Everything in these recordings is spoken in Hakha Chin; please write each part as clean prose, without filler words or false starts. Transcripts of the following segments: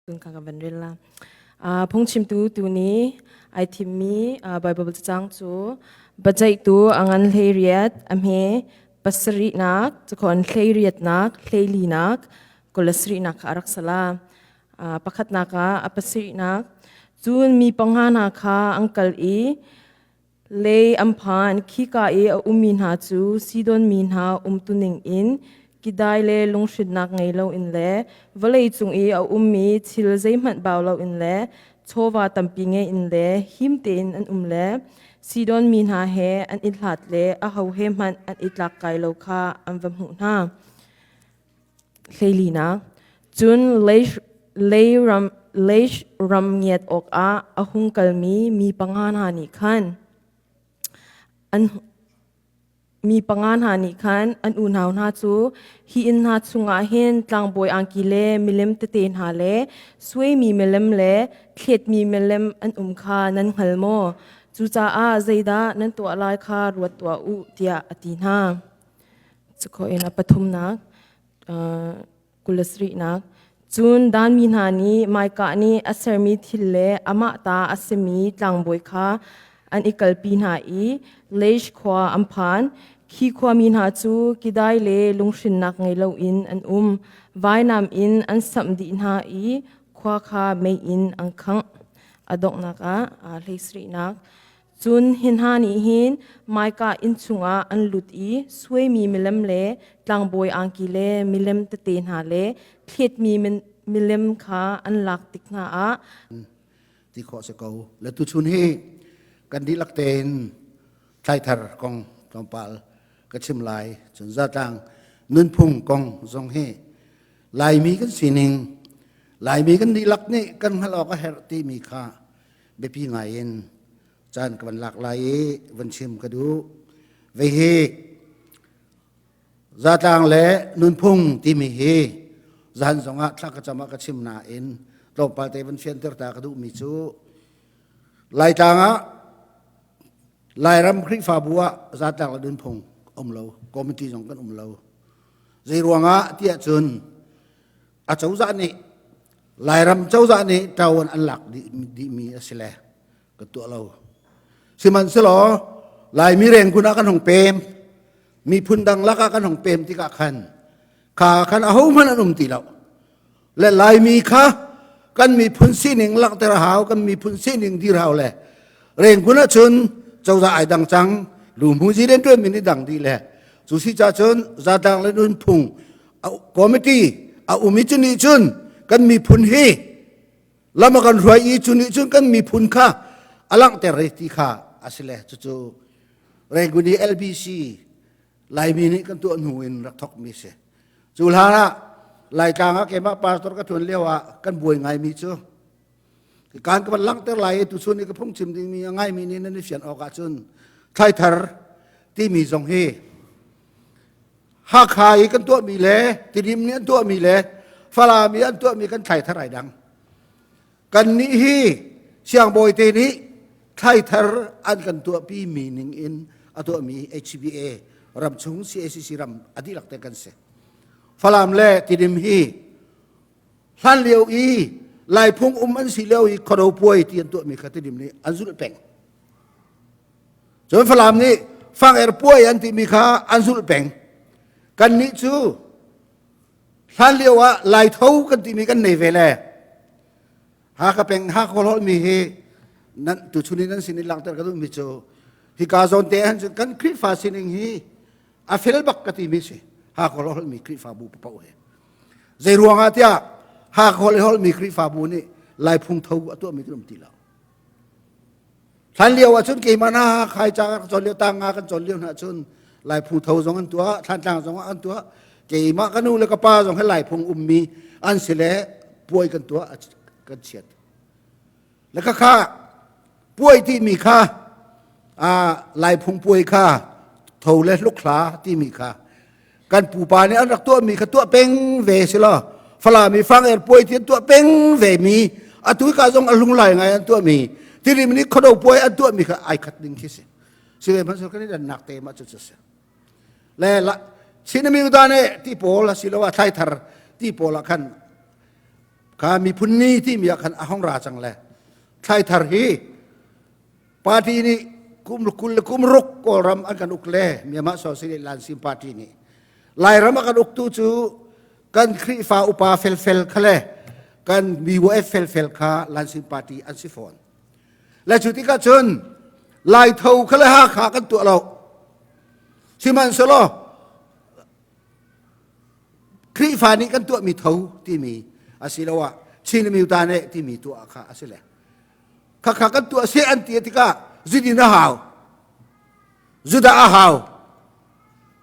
Tun kha ka van rel la. Phungchimtu tu nih ai thimmi Bible cacang cu Biaceihtu a ngan 18 a hme pasarihnak cakhon hleiriatnak hleilinak 27nak kha a rak sala. Pakhatnak ah a pasarihnak cun mi panga hna kha an kal i Lei an phan. Khika i a ummi hna cu Sidon mi hna umtuning in kidai le lunghrinnak ngei loin le vawlei cung i a ummi thil zeihmanh bau loin le chawva tampi ngei in le him tein an um le Sidon mi hna he an i hlat le aho he hmanh an i tlak kai lo kha an va hmuh hna. Hleilinak. Cun Leish ram ngiat awkah a hung kalmi mi panga hna nih khan an unau hna cu hi inn hna chungah hin tlangbawi angki le milem tete hna le suaimi milem le thletmi milem an um kha nan hngal maw? Cucaah zeidah nan tuah lai kha ruat tuah u tiah a ti hna. Cukhawh in a pathumnak 27nak cun Dan mi hna nih Micah nih a sermi thil le amah ta a simi tlangbawi kha an i kalpi hna i Laish khua an phan. Khi khuami hna cu kidai le lunghrinnak ngei loin an um. Vainam in an samh dih hna i khua kha mei in an khangh. A donghnak ah 17nak Cun hi hna nih hin Micah inn chungah an lut i suaimi milem le tlangbawi angki le milem tete hna le thletmi milem kha an lak tik hna ah ti khawh si ko. Le tuchun hi kan dihlak tein thlaithar kong tlawmpal ka chim lai. Cun zatlang nunphung kong zong hi Laimi kan sining, Laimi kan dihlak nih kan hngalh awk a herh timi kha biapi ngai in caan ka van lak lai i van chim ka duh. Vei hi zatlang le nunphung timi hi zan zongah thla ka cam ah ka chim nain tlawmpal te van fianter ta ka duhmi cu Laitlang ah Lairam Khrihfabu ah zatlang le nunphung um lo, committee zong kan um lo. Zei ruangah tiah cun a cozah nih Lairam cozah nih ṭawan an lak dihmi a si le ka tuah lo. Sihmanhsehlaw Laimi rengkun ah kan hung pem, miphun dang lakah kan hung pem tikah khan kha khan ahohmanh an um ti lo. Le Laimi kha kan miphun sining langhter a hau, kan miphun sining dir hau le rengkun ahcun cozah ai dang cang, luhmuhzi rianṭuanmi nih dang dih le cu si ca cun zatlang le nunphung committee a um i cu nih cun kan miphun hi lam a kan hruai i cu nih cun kan miphun kha a langhter i ti kha a si le cucu Rangoon i LBC Laimi nih kan tuah hnu in rak thawkmi si. Cu hlan ah Laitlang ah keimah pastor ka ṭuan lio ah kan buai ngaimi cu kan ka van langhter lai i tuchun i ka phungchim dingmi a ngaimi nih nan i fian awk ahcun thlaithar timi zong hi Hakha i kan tuahmi le Tidim nih an tuahmi le Falam i an tuahmi kan thlaithar ai dang. Kannih hi siangbawi te nih thlaithar an kan tuahpi mi ning in a tuahmi HBA ramchung CACC ram a dihlak te kan si. Falam le Tidim hi hlan lio i Laiphung um an si lio i khuado puai ti an tuahmi kha Tidim nih an zulh peng. Cun Falam nih fang-er puai an timi kha an zulh peng. Kannih cu hlan lio ah Laitho kan timi kan nei ve le Hakha peng Hakha holmi hi nan tuchun in nan sin in langhter ka duhmi cu hika zawn te han cun kan Khrihfa sining hi a fel bak ka timi si Hakha holmi Khrihfabu paoh hi zei ruangah tiah Hakha holmi Khrihfabu nih Laiphung tho a tuahmi kan um ti lo. Hlan lio ahcun keimah na khai ca kan cawn lio tang nga kan cawn lio hna cun Laiphung tho zong an tuah Thlantlang zong an tuah keimah ka nu le ka pa zong he Laiphung ummi an si le puai kan tuah kan chiat le ka kha puai timi kha Laiphung puai kha tho le hlukhla timi kha kan pupa nih an rak tuahmi kha tuah peng ve si law Falam i fang er puai ti an tuah peng ve mi atu ka zong a hlung lai ngai an tuahmi tirim nih khodo puai an tuahmi kha ai khat ding khi si si ve hmanhsel kan i dannak te ma cu cu si le la chinami uda ne ti pawl asiloah thlai thar ti pawl ah khan. Kha miphun ni timi ah khan a hong ra cang le thlaithar hi party nih kum 20 le kum ruk Kawlram an kan uk le Myanmar Socialist Lansim Party nih Lairam a kan uktu cu kan Khrihfa upa felfel kha le kan BYF felfel kha Lansim Party an si fawn. Le cu tikah cun Laitho kha le Hakha kan tuah lo. Sihmanhsehlaw Khrihfa nih kan tuahmi tho timi asiloah Chin Miuta nih timi tuah kha a si le khakha kan tuah seh an ti tikah zudin a hau zudah a hau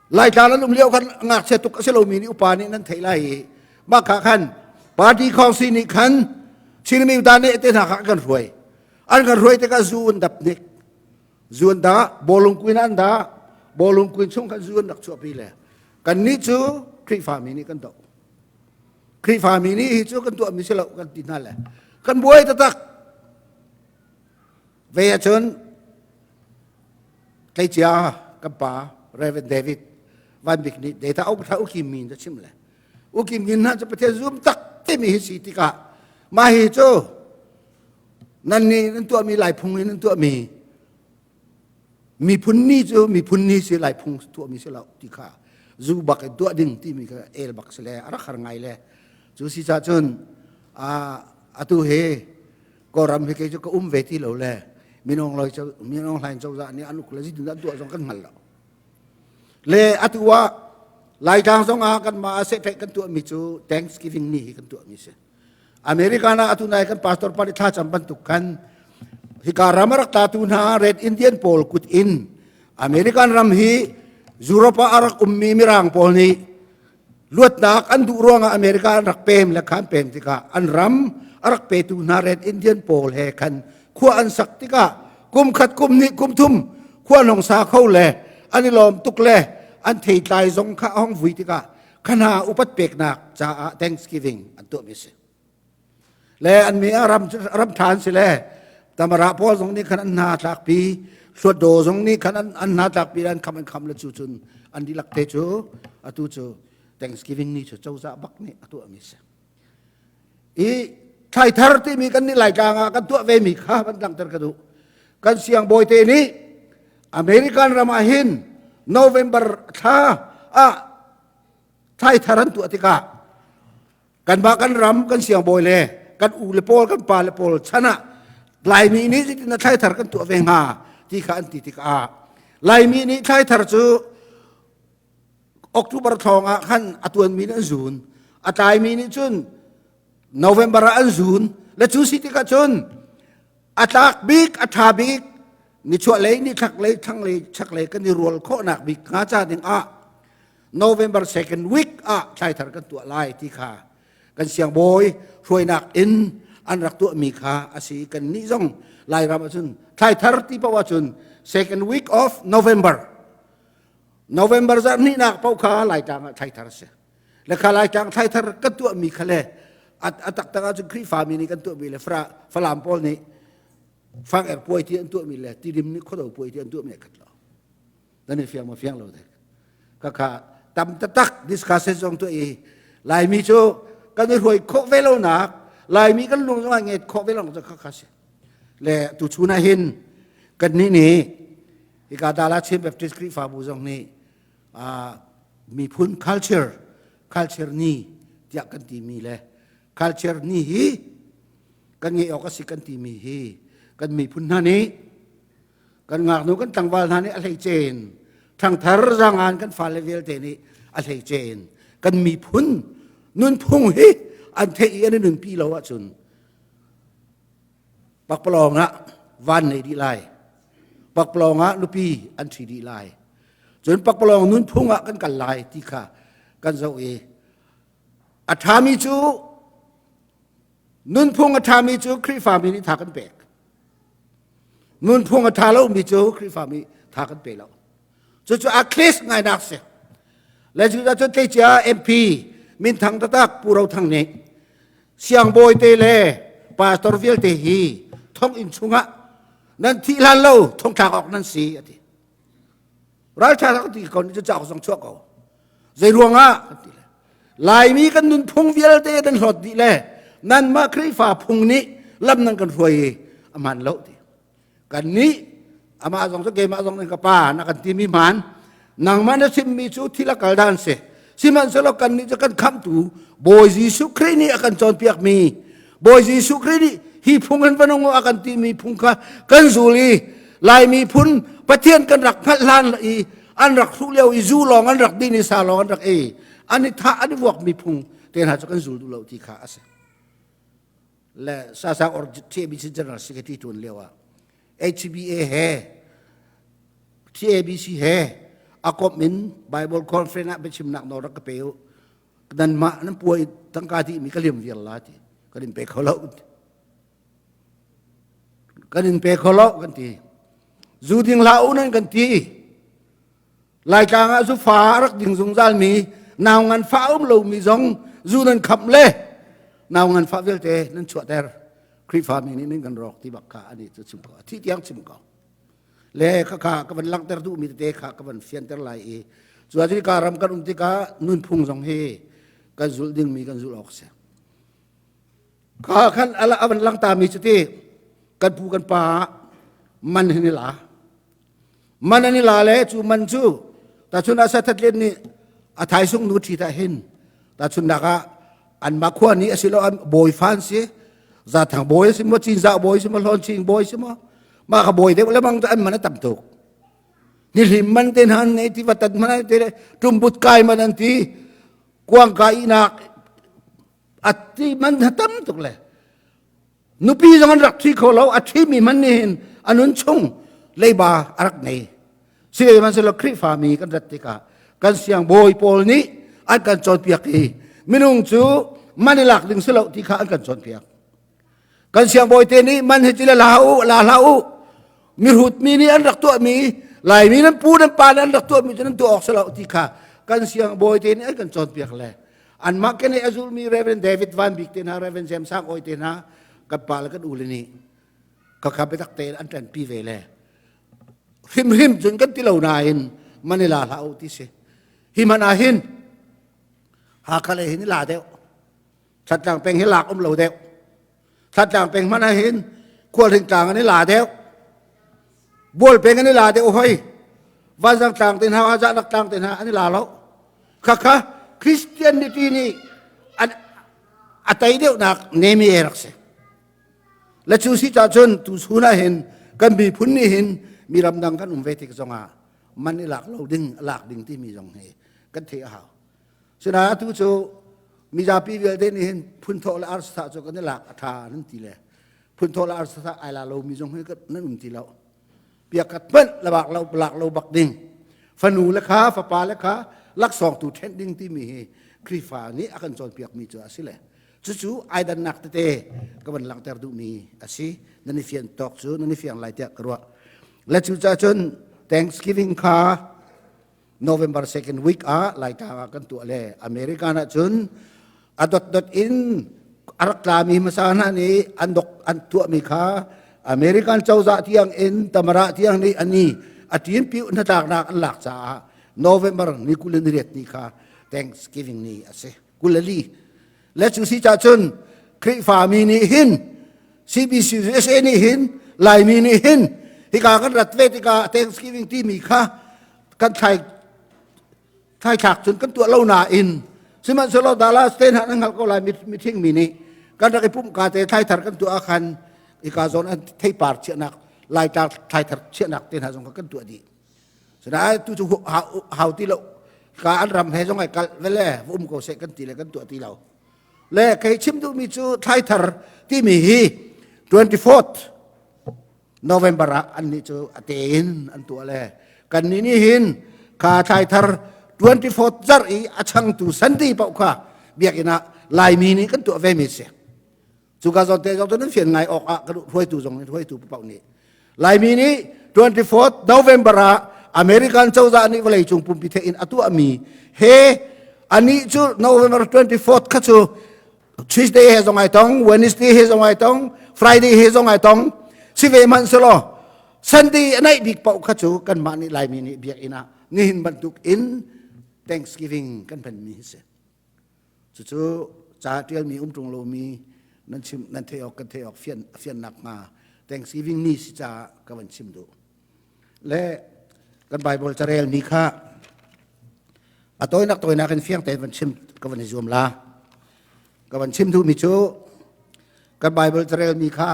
Laitlang an um lio khan ngakchia tuk a si lomi nih upa nih nan theih lai i mah kha khan party council nih khan Chin Miuta nih te hna kha kan hruai an kan hruai tikah zu an dap nik zu an dah bawlung kuin an dah bawlung kuin chung khan zu an rak chuahpi le Kannih cu Khrihfami nih kan doh. Khrihfami nih hi cu kan tuahmi si lo kan ti hna le kan buai taktak. Ve ahcun tleicia kan pa Reverend David Van Bik nih data uk thla ukim min cu chim le ukim min hna cu Pathian zum tak timi hi si tikah mah hi cu nan nih nan tuahmi lai phung in nan tuahmi Miphun ni cu miphun ni si lai phung tuahmi si lo ti kha zu bak in tuah ding timi kha el bak si le a rak har ngai le cu si ca cun atu hi Kawlram hi kei cu ka um ve ti lo le minung loi minung hlain cozah nih an uk le zeitin an tuah zong kan hngal lo le atu ah Laitlang zong ah kan mah ah kan tuahmi cu Thanksgiving ni hi kan tuahmi si American ah atu nai kan pastor pa nih thlacam bantuk khan hika ram a rak tlatu hna Red Indian pawl kut in American ram hi Europe ah a rak ummi mirang pawl nih luatnak an duh ruangah America an rak pem le khan pem tikah an ram a rak petu hna Red Indian pawl he khan khua an sak tikah kum khat kum hnih kum thum khua an hong sa kho le an i lawm tuk le an theitlai zong kha a hong vui tikah khana upat peknak caah Thanksgiving an tuahmi si. Le an mi ah ram ram ṭha an si le tamara pawl zong nih khan an hna tlakpi hluatdaw zong nih khan an hna tlakpi an kham an kham le cu cun an dihlak te cu atu cu Thanksgiving ni cu cozah bak nih a tuahmi si. I thlaithar timi kan nih Laitlang ah kan tuah ve mi kha van langhter ka duh. Kan siangbawi te nih American ram ah hin November thla ah thlaithar an tuah tikah kanmah kan ram kan siangbawi le kan u le pawl kan pa le pawl chan ah Laimi nih zeitin na thlaithar kan tuah ve hnga ti kha an ti tikah Laimi nih thlaithar cu October thlawng ah khan a tuanmi nih an zun a tlaimi nih cun November ah an zun le cu si tikah cun a tlak bik a ṭha bik nichuah lei nithlak lei thlanglei chaklei kan i rual khawhnak bik hnga ca ding ah November second week ah thlaithar kan tuah lai ti kha kan siangbawi hruainak in an rak tuahmi kha a si. Kan nih zong Lairam ahcun thlaithar ti paoh ahcun second week of November November zarh hnihnak paoh kha Laitlang ah thlaithar a si. Le kha Laitlang thlaithar kan tuahmi kha le a taktak ahcun Khrihfami nih kan tuahmi le Falam pawl nih fang er puai ti an tuahmi le Tidim nih khuado puai ti an tuahmi a khat lo. Nan i fiang ma fiang lo dek. Ka kha tam taktak discussion zong tu i Laimi cu kan i hruai khawh ve lo nak Laimi kan lung zong ah nget khawh ve lo nak kha kha si. Le tu chun ah hin kan nih nih hika Dala Chin Baptist Khrihfabu zong nih miphun culture culture ni tiah kan timi le culture ni hi kan ngeih awk a si kan timi hi kan miphun hna nih kan ngaknu kan tlangval hna nih a hleice in ṭhangthar zaangan kan fale vialte nih a hleice in kan miphun nunphung hi an theih i an i nunpi lo ahcun pakpalawng ah van nei dih lai pakpalawng ah nupi an ṭhi dih lai cun pakpalawng nunphung ah kan kal lai ti kha kan zoh i a ṭhami cu nunphung a ṭhami cu Khrihfami nih tha kan pek Nunphung a ṭha lomi cu Khrihfami tha kan pe lo. Cucu a clis ngainak si. Le cu cun tleicia MP minthang taktak Pu Ro Thang nih siangbawi te le pastor vialte hi thonginn chungah nan thih hlan lo thongthlak awk nan si a ti. Ralṭha tak ti ko nih cu cauk zong chuah ko. Zei ruangah kan ti le Laimi kan nunphung vialte nan hlawt dih le Nanmah Khrihfa phung nih lam nan kan hruai i a hmaan lo ti. Kan nih amah zong cu keimah zong nih ka pa na kan timi hmaan. Nangmah na chimmi cu thil a kal dan si. Sihmanhsehlaw kan nih cu kan khamhtu Bawi Jesuh Khrih nih a kan cawnpiakmi Bawi Jesuh Khrih nih hi phung in va nung a kan timi phung kha kan zul i Laimi phun Pathian kan rak hngalh hlan i an rak hruh lio i zu lawng an rak din i sa lawng an rak ei an i thah an i vuakmi phung te hna cu kan zul duh lo ti kha a si. Le Sasa or TABC General Secretary tuan lio ah HBA he TABC he a komh in Bible conference ah biachimnak nawl rak ka pe u. Nanmah nan puai tangka dih mi ka liam vial la ti. Kan in pe kho lo. Kan in pe kho lo kan ti. Zu ding hlah u nan kan ti. Laitlang ah zu fa a rak ding zungzal mi nau ngan fa um lo mi zong zu nan khamh le nau ngan fa vialte nan chuahter. Khrihfa mi nih nan kan rawk ti bak kha ani cu chim ko. Thi tiang chim ko. Le kha kha ka van langhter duh mi tete kha ka van fianter lai i cu ah ka ram kan um tikah nunphung zong hi kan zulh ding mi kan zulh awk si. Kha khan a van langta mi cu ti kan pu kan pa man hin i la. Man an i la le cu man cu tachun asa thatlen nih a thaisung nu ṭhi ta hin tachun nak ah an ma khua nih asilo an bawi fan si zathang bawi si maw cinzah bawi si maw hlawn ching bawi si maw mah ka bawi deuh lemang an man a tam tuk ni hlim man te hna nei ti vatan man te tumbut kai man an ti kuang kai inak ati man tam tuk le Nupi zong an rak ṭhi kho lo, a ṭhimi hmanh nih hin a nun chung leiba a rak nei. Sihmanhsehlaw Khrihfa mi kan rat tikah kan siangbawi pawl nih an kan cawnpiak i minung cu man i lak ding si lo ti kha an kan cawnpiak. Kan siangbawi te nih man hi ci le la u, la hlah u. Mihrut mi nih an rak tuahmi Laimi nan pu nan pa nih an rak tuahmi cu nan tuah awk si lo ti kha kan siangbawi te nih an kan cawnpiak le anmah kene a zulmi Reverend David Van Bik te hna Reverend James Sang Awi te hna kan pa le kan u le nih ka kha biatak tein an ṭanpi ve le hrimhrim cun kan ti lo nain Manila hlah u ti si hi man ah hin Hakha le hin la deuh Thantlang peng hi lak um lo deuh Thantlang peng hmanh ah hin Khualhring tlang an i la deuh Bual peng an i la deuh hoi Vanzang tlang te hna Zahnak tlang te hna an i la lo khakha Christianity nih an a tei deuhnak nemi e rak si le cu si ca cun tu chun ah hin kan miphun nih hin mi ramdang kan um ve tik zongah man i lak lo ding lak ding timi zong hi kan theih a hau Sinain atu cu mizapi vialte nih hin phunthawh le arsa cu kan i lak a ṭha nan ti le phunthawh le arsa ai la lomi zong hi nan um ti lo. Piakhat hmanh labak lo lak lo bak ding. Fanu le kha fapa le kha laksawng tu ṭhenh ding timi hi Khrihfa nih a kan cawnpiakmi cu a si le cucu ai dannak tete ka van langhter duhmi a si. Nan i fian tawk cu nan i fiang lai tiah ka ruah. Le cucaah cun Thanksgiving kha November second week ah Laitlang ah kan tuah le American ah cun a dotdot in a rak tlami hmasa hna nih an dok an tuahmi kha American cozah tiang in Tamara tiang nih ani a ṭin piu hnatlaknak an lak caah November ni 28 ni kha Thanksgiving ni a si 24 le cu si cah cun Khrihfami nih hin CBC USA nih hin Laimi nih hin hika kan rat ve tikah Thanksgiving timi kha kan thlai thlaithlak cun kan tuah lo nain sihmanhsehlaw Dallas te hna nan hngalh ko lai mithing mi nih kan rak i pumh ka te thlaithar kan tuah ah khan ika zawn an theipar chiahnak laitlang thlaithar chiahnak te hna zong kha kan tuah dih sinain tu cu hau ti lo ka an ram he zong ai kal vele um ko seh kan ti le kan tuah ti lo le kei chim duhmi cu thlaithar timi hi 24th November ah annih cu a tein an tuah le kannih nih hin kha thlai thar 24 zarh i a changtu Sunday paoh kha biakinn ah Laimi nih kan tuah ve mi si. Cuka zawn te zong cu nan fian ngai awk ah kan hruaitu zong nih hruaitu paoh nih Laimi nih 24 November ah American cozah nih vawleicung pumpi the in a tuahmi he anih cu November 24 kha cu Tuesday he zong ai tong, Wednesday he zong ai tong, Friday he zong ai tong. Si ve hmanh selaw Sunday a naih bik paoh kha cu kanmah nih Laimi nih biakinn ah nihin bantuk in Thanksgiving kan hmanmi hi si. Cucu ca ṭialmi um ṭung lomi Nan chim nan theih awk kan theih awk fian fiannak hnga Thanksgiving ni si caah ka van chim duh. Le kan Bible carel mi kha a tawinak tawinak in fiang tein van chim ka van i zuam la. Ka van chim duhmi cu kan Bible carel mi kha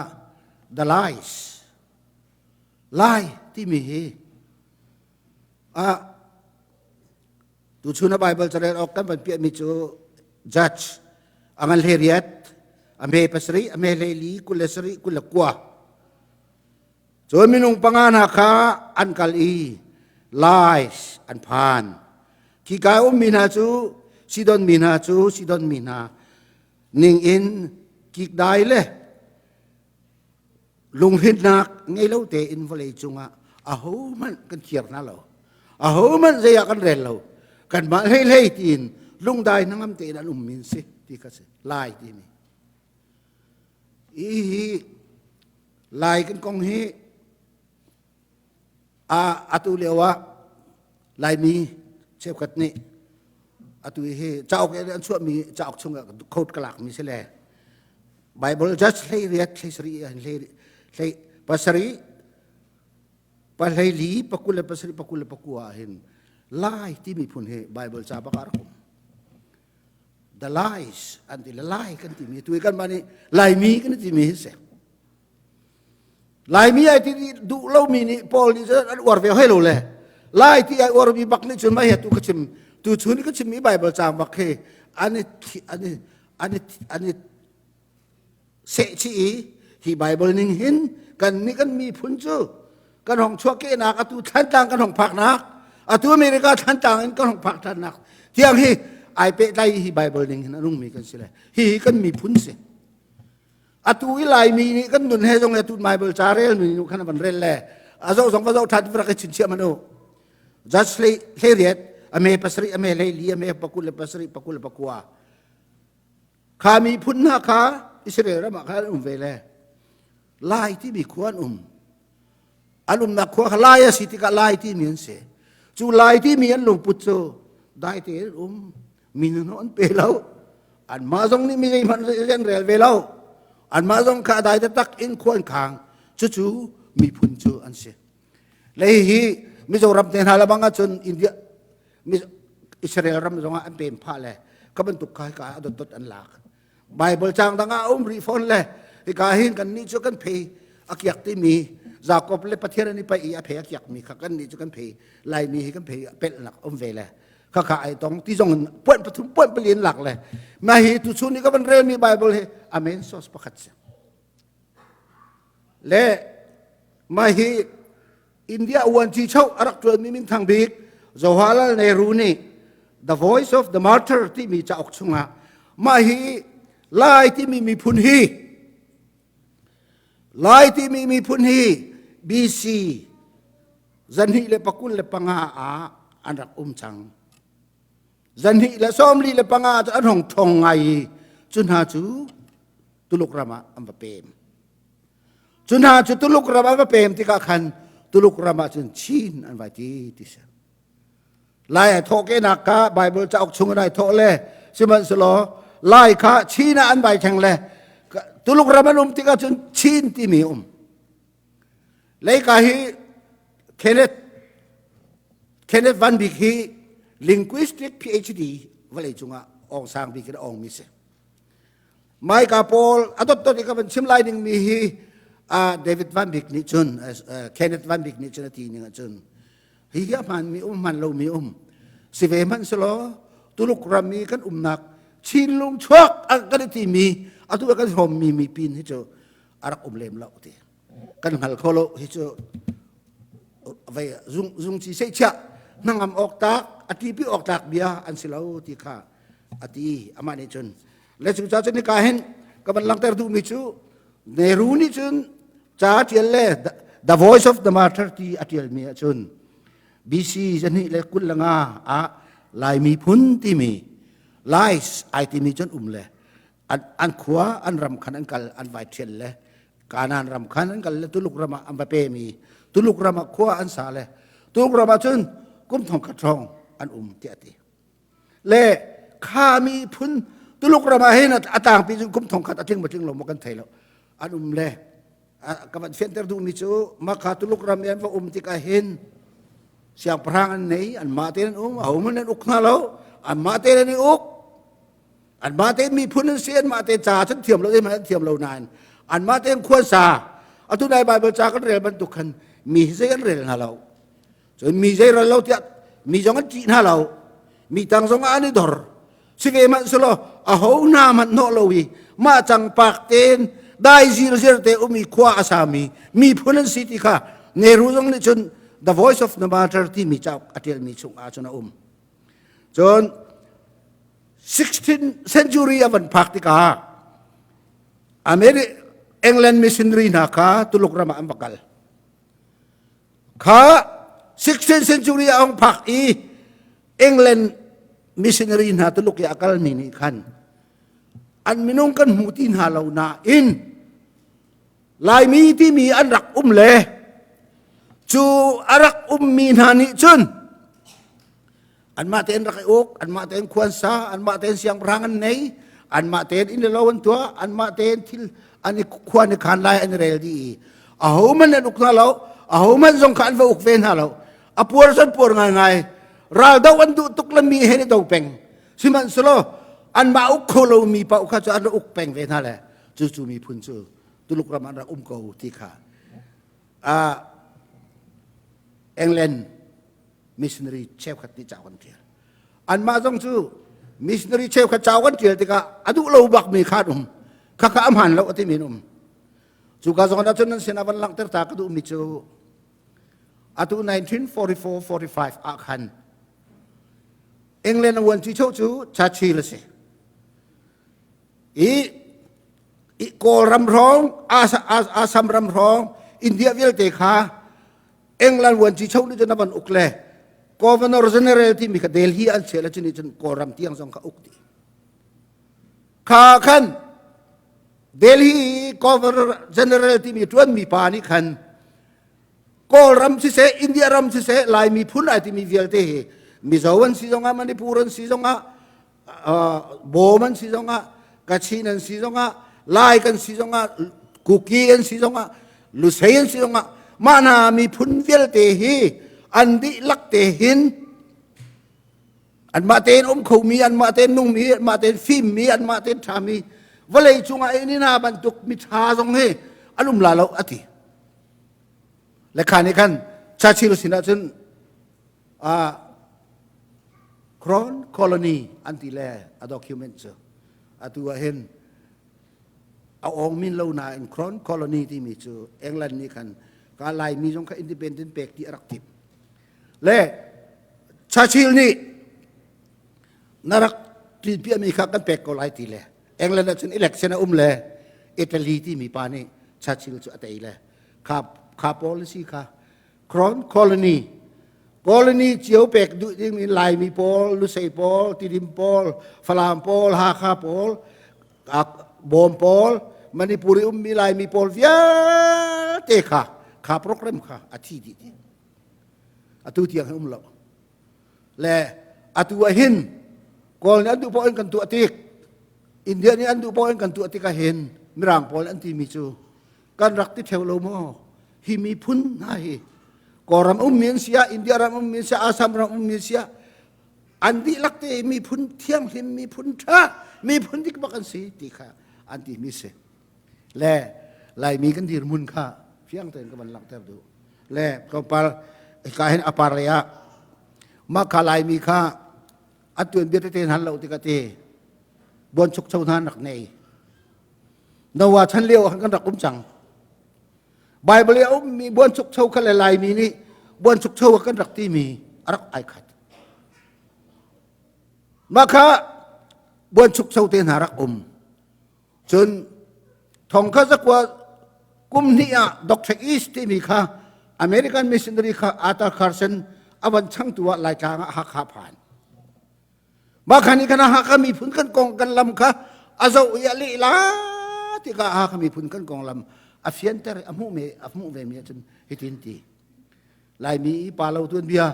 the lies lai timi hi a tuchun a Bible carel awk kan van piahmi cu judge a ngan hlei riat a me pasarih a me hlei li 27 29. Cun minung panga hna kha an kal i Lais an phan. Khika ummi hna cu Sidon mi hna cu Sidon mi hna ning in kikdai le lunghrinnak ngei lo tein vawlei cungah ahohmanh kan thiar hna lo. Ahohmanh zei ah kan rel lo. Kanmah hlei hlei tiin lungdai hnangam tein an ummi an si ti kha si Lai timi. Hi Lai kan kong hi a atu lio ah Laimi cheukhat nih atu hi cauk an chuahmi cauk chungah code ka lakmi si le Bible just hlei riat hlei sarih hlei hlei pasarih pahlei li pakul le pasarih pakul le pakua ah hin Lai timi phun hi Bible ca bak ah rak um. The lies an ti le Lai kan timi tu kan mah nih Laimi kan timi hi si. Laimi ai ti duh lomi nih Paul nih cun an uar ve hoi lo le Lai ti ai uarmi bak nih cun mah hi tu ka chim tu chun ka chimmi Bible caang bak hi an i an i an i an i seh chih i hi Bible ning hin kan nih kan miphun cu kan hong chuah kehnak atu Thlantlang kan hong phaknak atu America Thlantlang in kan hong phak ṭhannak tiang hi ai pehtlai hi Bible ning hin a nungmi kan si le hi hi kan miphun si. Atu i Laimi nih kan nun he zong atu Bible ca rel mi nu khan van rel le a zoh zong va zoh ṭhan rak i chinchiah manu just hlei hlei riat a me pasarih a me hlei li a me pakul le pasarih pakul le pakua kha miphun hna kha Israel ram ah khan um ve le Lai timi khua an um. An umnak khua kha Lai a si tikah Lai timi an si. Cu Lai timi an lungput cu dai tein um minung an pe lo. Anmah zong nih mi zeihmanh an rel ve lo. Anmah zong kha dai taktak in khua an khang. Cucu miphun cu an si. Le hi Mizoram te hna lebang ahcun India Israel ram zongah an pem phah le ka bantuk kha hika a dotdot an lak. Bible caang dang ah a um rih fawn le hika hin kan nih cu kan phei a kiak timi Jakob le Pathian an i paih i a phei a kiak mi kha kan nih cu kan phei Laimi hi kan phei pelhnak um ve le khakha ai tong ti zong in puan pathum puan pali in lak le ma hi tu chun ni ka van rel mi Bible hi amen source pakhat si le ma hi India uanci choh a rak ṭuanmi minthang bik Jawaharlal Nehru nih The Voice of the Martyr timi cauk chungah mah hi Lai timi miphun hi Lai timi miphun hi BC zanhnih le pakul le panga ah an rak um cang. Zanhnih le sawmli le panga cu an hong ṭhong ngai i cu hna cu Tuluk ram ah an va pem. Cu hna cu Tuluk ram an va pem tikah khan Tuluk ram ah cun Chin an vai ti ti si. Lai ai thawh kenak kha Bible cauk chung in ai thawh le sihmanhsehlaw Lai kha Chin ah an vai theng le Tuluk ram an um tikah cun Chin timi um. Leika hi Kenneth Kenneth Van Bik hi linguistic PhD vawlei cungah awng sang bik in a awngmi si. Maika pawl a dotdot i ka van chim lai ding mi hi David Van Bik nih cun Kenneth Van Bik nih cun a ti ning ahcun hi hi a hmaan mi um hman lo mi um si ve hmanh selaw Tuluk ram i kan umnak Chinlung chuak kan i ti mi atu kan hrawm mi mi pin hi cu a rak um lem lo ti kan hngal kho lo hi cu vei zung zung chi sei chia hnangam awk tak a tipi awk tlak bia an si lo ti kha a ti amah nih cun le cu ca cun nika hin ka van langhter duhmi cu Nehru nih cun ca tial le The Voice of the Martyr ti a tialmi ahcun BC zahnih le kul le nga ah Lai miphun timi Lais ai timi cun um le an khua an ram khan an kal an vai thial le Kanaan ram khan an kal le Tuluk ram ah an va pemi Tuluk ram ah khua an sa le Tuluk ram ah cun kum thong khat hrawng an um tiah a ti. Le kha miphun Tuluk ram ah hin a tlangpi cun kum thongkhat a tling ma tling lo maw kan thei lo. An um le ka van fianter duhmi cu maka Tuluk ram i an va um tikah hin siangpahrang an nei, anmah tein an um, ahohmanh an uk hna lo, anmah tein an i uk. Anmah tein miphun an si, anmah tein ca cun thiam lo, zeihmanh an thiam lo nain anmah tein khua sa. Atu nai Bible ca kan rel bantuk khan mi hi zei an rel hna lo. Cun mi zei rel lo tiah mi zong an ṭih hna lo. Mi tang zong ah an i dor. Si ve hmanh selaw aho hna hmanh hnawh lo i mah cang pak tein dai zirziar te um i khua a sami miphun an si ti kha Nehru zong nih cun The Voice of the Martyr timi cauk a ṭialmi chung ah cun a um. Cun 16th century a van phak tikah America England missionary hna kha Tuluk ram ah an va kal. Kha 16th century a hung phak i England missionary hna Tuluk i a kalmi nih khan an minung kan hmu ti hna lo nain Laimi timi an rak um le cu a rak ummi hna nih cun anmah tein rak i uk, anmah tein khuansa, anmah tein siangpahrang an nei, anmah tein inn le lo an tuah, anmah tein thil an i khuan i khan lai an i rel dih i ahohmanh an uk hna lo, ahohmanh zong kha an va uk ve hna lo. A puar zon puar ngaingai. Raldo an duh tuk le mi he ni do peng. Sihmanhsehlaw anmah uk kho lomi paoh kha cu an rak uk peng ve hna le cucu miphun cu Tuluk ram an rak um ko ti kha England missionary cheukhat nih cauk an ṭial. Anmah zong cu missionary cheukhat cauk an ṭial tikah a duh lo bakmi kha an um. Khakha a hmaan lo a timi an um. Cuka zawn ahcun nan sinah van langhter ta ka duhmi cu atu 1944-45 ah khan England a vuanci cu Churchill a si. I Kawlram hrawng, Assam ram hrawng, India vialte kha England vuanci cho nih cun a van uk le Governor General timi kha Delhi an chiah le cu nih cun Kawlram tiang zong kha uk dih. Kha khan Delhi Governor General timi ṭuanmi pa nih khan Kawlram siseh, India ram siseh, Lai miphun ai timi vialte hi Mizo an si zongah, Manipur an si zongah, Bawm an si zongah, Kachin an si zongah, Lai kan si zongah, Kuki an si zongah, Lusei an si zongah, mah hna miphun vialte hi an dihlak te hin anmah tein um khomi, anmah tein nungmi, anmah tein fimmi, anmah tein ṭhami, vawlei cungah in hna bantuk miṭha zong hi an um la lo a ti. Le kha nih khan Churchill sinah cun Crown Colony an ti le a document cu atu ah hin a awng min lo nain Crown Colony timi cu England nih khan ka Laimi zong kha independent pek ti a rak timh. Le Churchill nih na rak ṭinpiahmi kha kan pek ko lai ti le England ah cun election a um le Italy timi pa nih Churchill cu a tei le kha kha policy kha Crown Colony colony cio pek duh ding in Laimi pawl, Lusei pawl, Tidim pawl, Falam pawl, Hakha pawl, Bawm pawl, Manipur i ummi Laimi pawl vialte kha kha program kha a thi dih ti. Atu tiang hin um lo. Le atu ah hin Kawl nih an duh paoh in kan tuah tik, India nih an duh paoh in kan tuah tik ah hin Mirang pawl an timi cu kan rak ti theo lo maw hi miphun hna hi Kawlram ummi an si ah India ram ummi an si ah Assam ram ummi an si ah an dihlak te miphun thianghlim miphun ṭha miphun dik bak an si ti kha an timi si le Laimi kan dirhmun kha fiang tein ka van langhter duh le tlawmpal ka hin a par lei ah mah kha Laimi kha a tuanbia tete hna lo tikah te buanchukcho hna an rak nei Noah chan lio ah kan rak um cang. Bible i a ummi buanchukcho kha le Laimi nih buanchukcho ah kan rak timi a rak ai khat. Mah kha buanchukcho te hna rak um. Cun thong kha zakua kum hnih ah Dr. East timi kha American missionary kha Arthur Carson a van changtu ah Laitlang ah Hakha phan. Mah kha nih khan Hakha miphun kan kong kan lam kha a zoh i a leh la tikah Hakha miphun kan konglam a fianter a hmuh me a hmuh ve mi ahcun hitin ti Laimi i pa lo tuanbia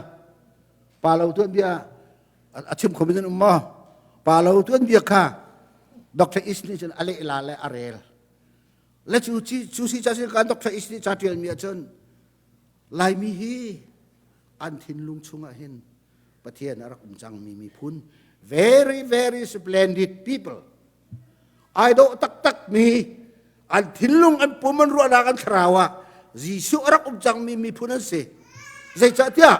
pa lo tuanbia a chim kho mi nan um maw pa lo tuanbia kha. Dr. East nih cun a leh la le a rel. Le cu cu si ca si kan Dr. East nih ca tial mi ahcun Laimi hi an thinlung chungah hin Pathian a rak um cangmi miphun very very splendid people ai dawh taktak mi an thinlung an pum an ruahnak an thlarau ah Jesuh a rak um cangmi miphun an si. Zeicahtiah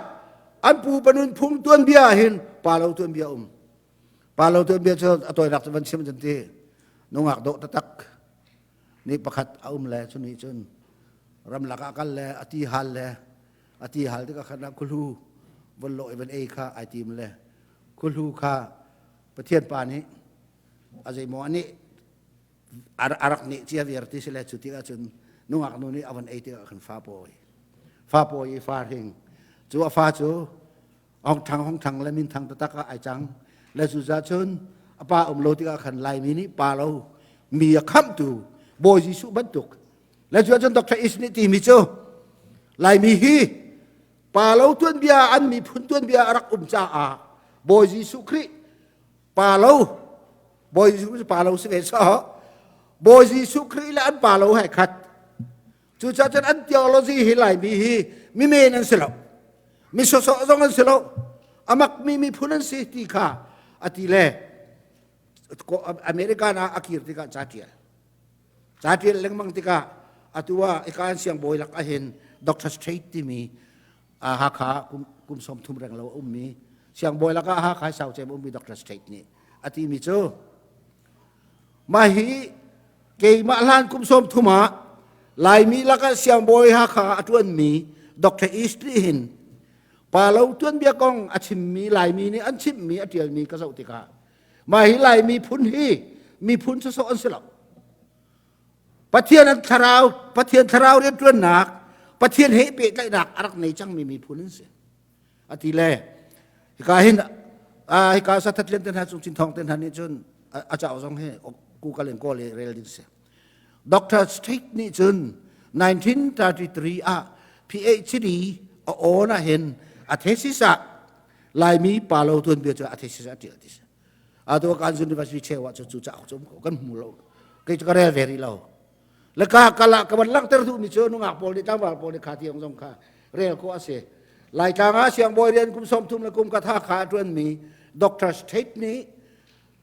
an pupa nunphung tuanbia ah hin pa lo tuanbia um. Pa lo tuanbia cu a tawinak cu van chim cun ti nungak dawh taktak ni pakhat a um le cu nih cun ramlak ah kal le a ti hal le a ti hal tikah khan khuhlu von lawh i van ei kha ai tim le khuhlu kha Pathian pa nih a zeimaw nih a rak nih cia viar ti si le cu tikah cun nungak nu nih a van ei tikah khan fa pawi fa pawi i fa hring cu a fa cu hong thang hong thang le min thang taktak ah ai cang le cu za cun a pa um lo tikah khan Laimi nih pa lo mi a khamhtu Bawi Jesuh bantuk le cu cun Dr. Is nih timi cu Laimi hi pa lo tuanbia an miphun tuanbia a rak um caah Bawi Jesuh Khrih pa lo Bawi Jesuh cu pa lo si ve so Bawi Jesuh Khrih le an pa lo he khat cucaah cun an theology hi Laimi hi mi men an si lo mi sawsawh zong an si lo amak mi miphun an si ti kha a ti le American ah a kir tikah ca tial ca tial lengmang tikah atu ah ikan siangbawi lak ahin Dr. Strait timi Hakha kum 30 reng lo a ummi siangbawi lakah Hakha sau cem ummi Dr. Strait nih a timi cu mah hi keimah hlan kum 30 ah Laimi lakah siangbawi Hakha a ṭuanmi Dr. Eastley hin pa lo tuanbia kong a chimmi Laimi nih an chimmi a ṭialmi ka zoh tikah mah hi Laimi phun hi miphun sawsawh an si lo. Pathian an thlarau Pathian thlarau rianṭuannak Pathian he pehtlaihnak a rak nei cangmi miphun an si a ti le hika hin hika sathatlian te hna cung cin thong te hna nih cun a cauk zong hi Google in kawl i rel ding si Dr. Strick nih cun 1933 ah PhD a awn ah hin a thesis ah Laimi pa lo tuanbia cu a thesis a ṭial ti si atu kan university cheu ah cu cu cauk cu um ko kan hmu lo kei cu ka rel ve rih lo le ka kala ka van langhter duhmi cu nungak pawl nih tlangval pawl nih kha tiang zong kha rel ko a si Laitlang ah siangbawi rian kum 30 le kum katha kha a ṭuanmi Dr. State nih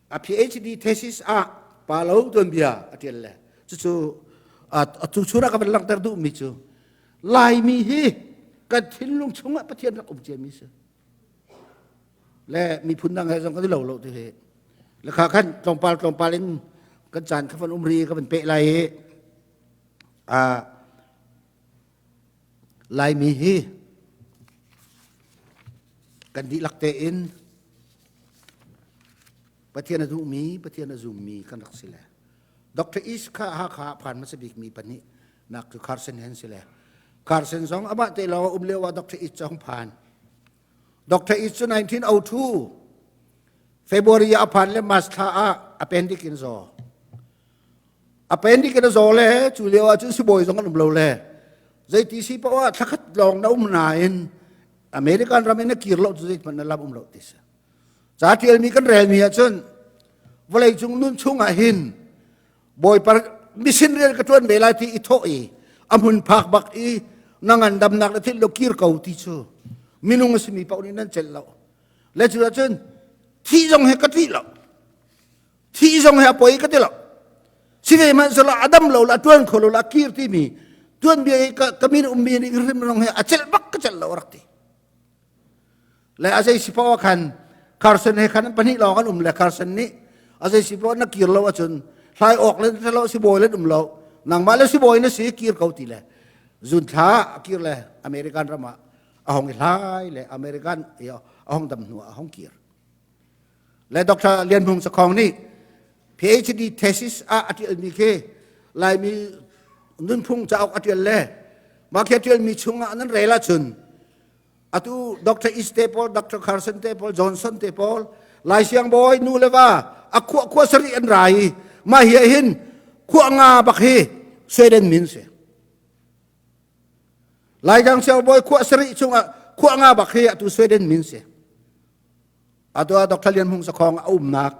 a PhD thesis ah pa lo tuanbia a ṭial le cucu atu chun ah ka van langhter duhmi cu Laimi hi kan thinlung chungah Pathian rak um ciami si le miphun dang he zong kan i lo lo ti hi le kha khan tlawmpal tlawmpal in kan caan kha van um ri ka van peh lai i Laimi hi kan dihlak tein Pathian a duhmi Pathian a zummi kan rak si le Dr. East kha Hakha phan hmasa bikmi pahnih nak cu Carson hen si le Carson zong amah te lawng um lio ah Dr. East cu hung phan Dr. East cu 1902 February ah a phan le March thla ah appendix in zaw. Appendix in a zaw le cu lio ah cun sibawi zong an um lo le zeiti si paoh ah thlakhat lawng na um nain American ram in na kir lo cu zeithmanh na lam um lo ti si. Ca ṭialmi kan relmi ahcun vawleicung nun chungah hin Bawipa mission rian ka ṭuan ve lai ti i thawh i a hmun phak bak i na ngandamnak le thil lo kir ko ti cu minung a simi paoh nih nan celh lo le cu ahcun thih zong he ka ṭih lo thih zong he a poi ka ti lo si ve hmanhsehlaw a dam lo la ṭuan kho lo la kir timi tuanbia i ka min ummi nih hrim zong he a celh bak ka celh lo a rak ti Le a zei si paoh khan Carson he khan pahnih lawng an um le Carson nih a zei si paoh na kir lo ahcun hlai awk le lo sibawi le um lo nangmah le sibawi na si kir ko ti le zun thla a kir le American ram ah a hong i hlai le American a hong dam hnu ah a hong kir le Dr. Lian Hmung Sakhong nih PhD thesis ah a ṭialmi khi Laimi nunphung cauk a ṭial le mah khi a ṭialmi chungah nan rel ahcun atu Dr. East te pawl, Dr. Carson te pawl, Johnson te pawl, Lai siangbawi nu le va a khua khua sarih an ra i mah hi hin khua nga bak hi Sweden min si. Laitlang siangbawi khua sarih chungah khua nga bak hi atu Sweden min si. Atu ah Dr. Lian Hmung Sakhong a umnak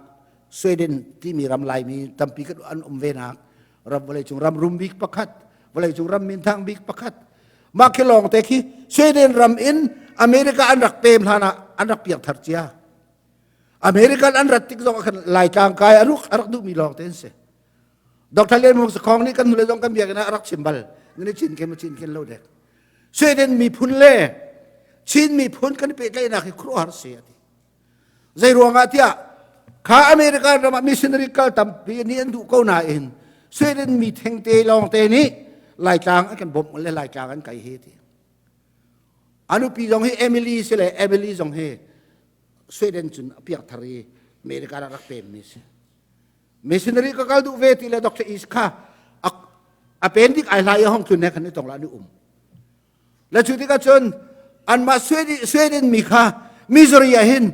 Sweden timi ram Laimi tampi kan an um ve nak ram vawleicung ram rum bik pakhat, vawleicung ram minthang bik pakhat. Mah khi lawng te khi Sweden ram in America an rak pem hlan ah an rak piak thar cia. American an rat tik zong ah khan Laitlang kai a rak a rak duhmi lawng te an si. Dr. Lian Hmung Sakhong nih kan nule zong kan biakinn ah a rak chim bal. Ni chin ken chin ken lo dek. Sweden miphun le Chin miphun kan i pehtlaihnak hi khuaruahhar si a ti. Zei ruangah tiah kha America ram ah missionary kal tampi nih an duh ko nain Sweden mi thengte lawngte nih Laitlang an kan bawmh le Laitlang an kai hi ti. A nupi zong hi Emily si le Emily zong hi Sweden cun a piak thar i America ah rak pem mi si. Missionary ka kal duh ve ti le Dr. East kha a pen dik ai hlai hong tlun he khan i tong la ni um. Le cu tikah cun anmah Sweden mi kha Missouri ah hin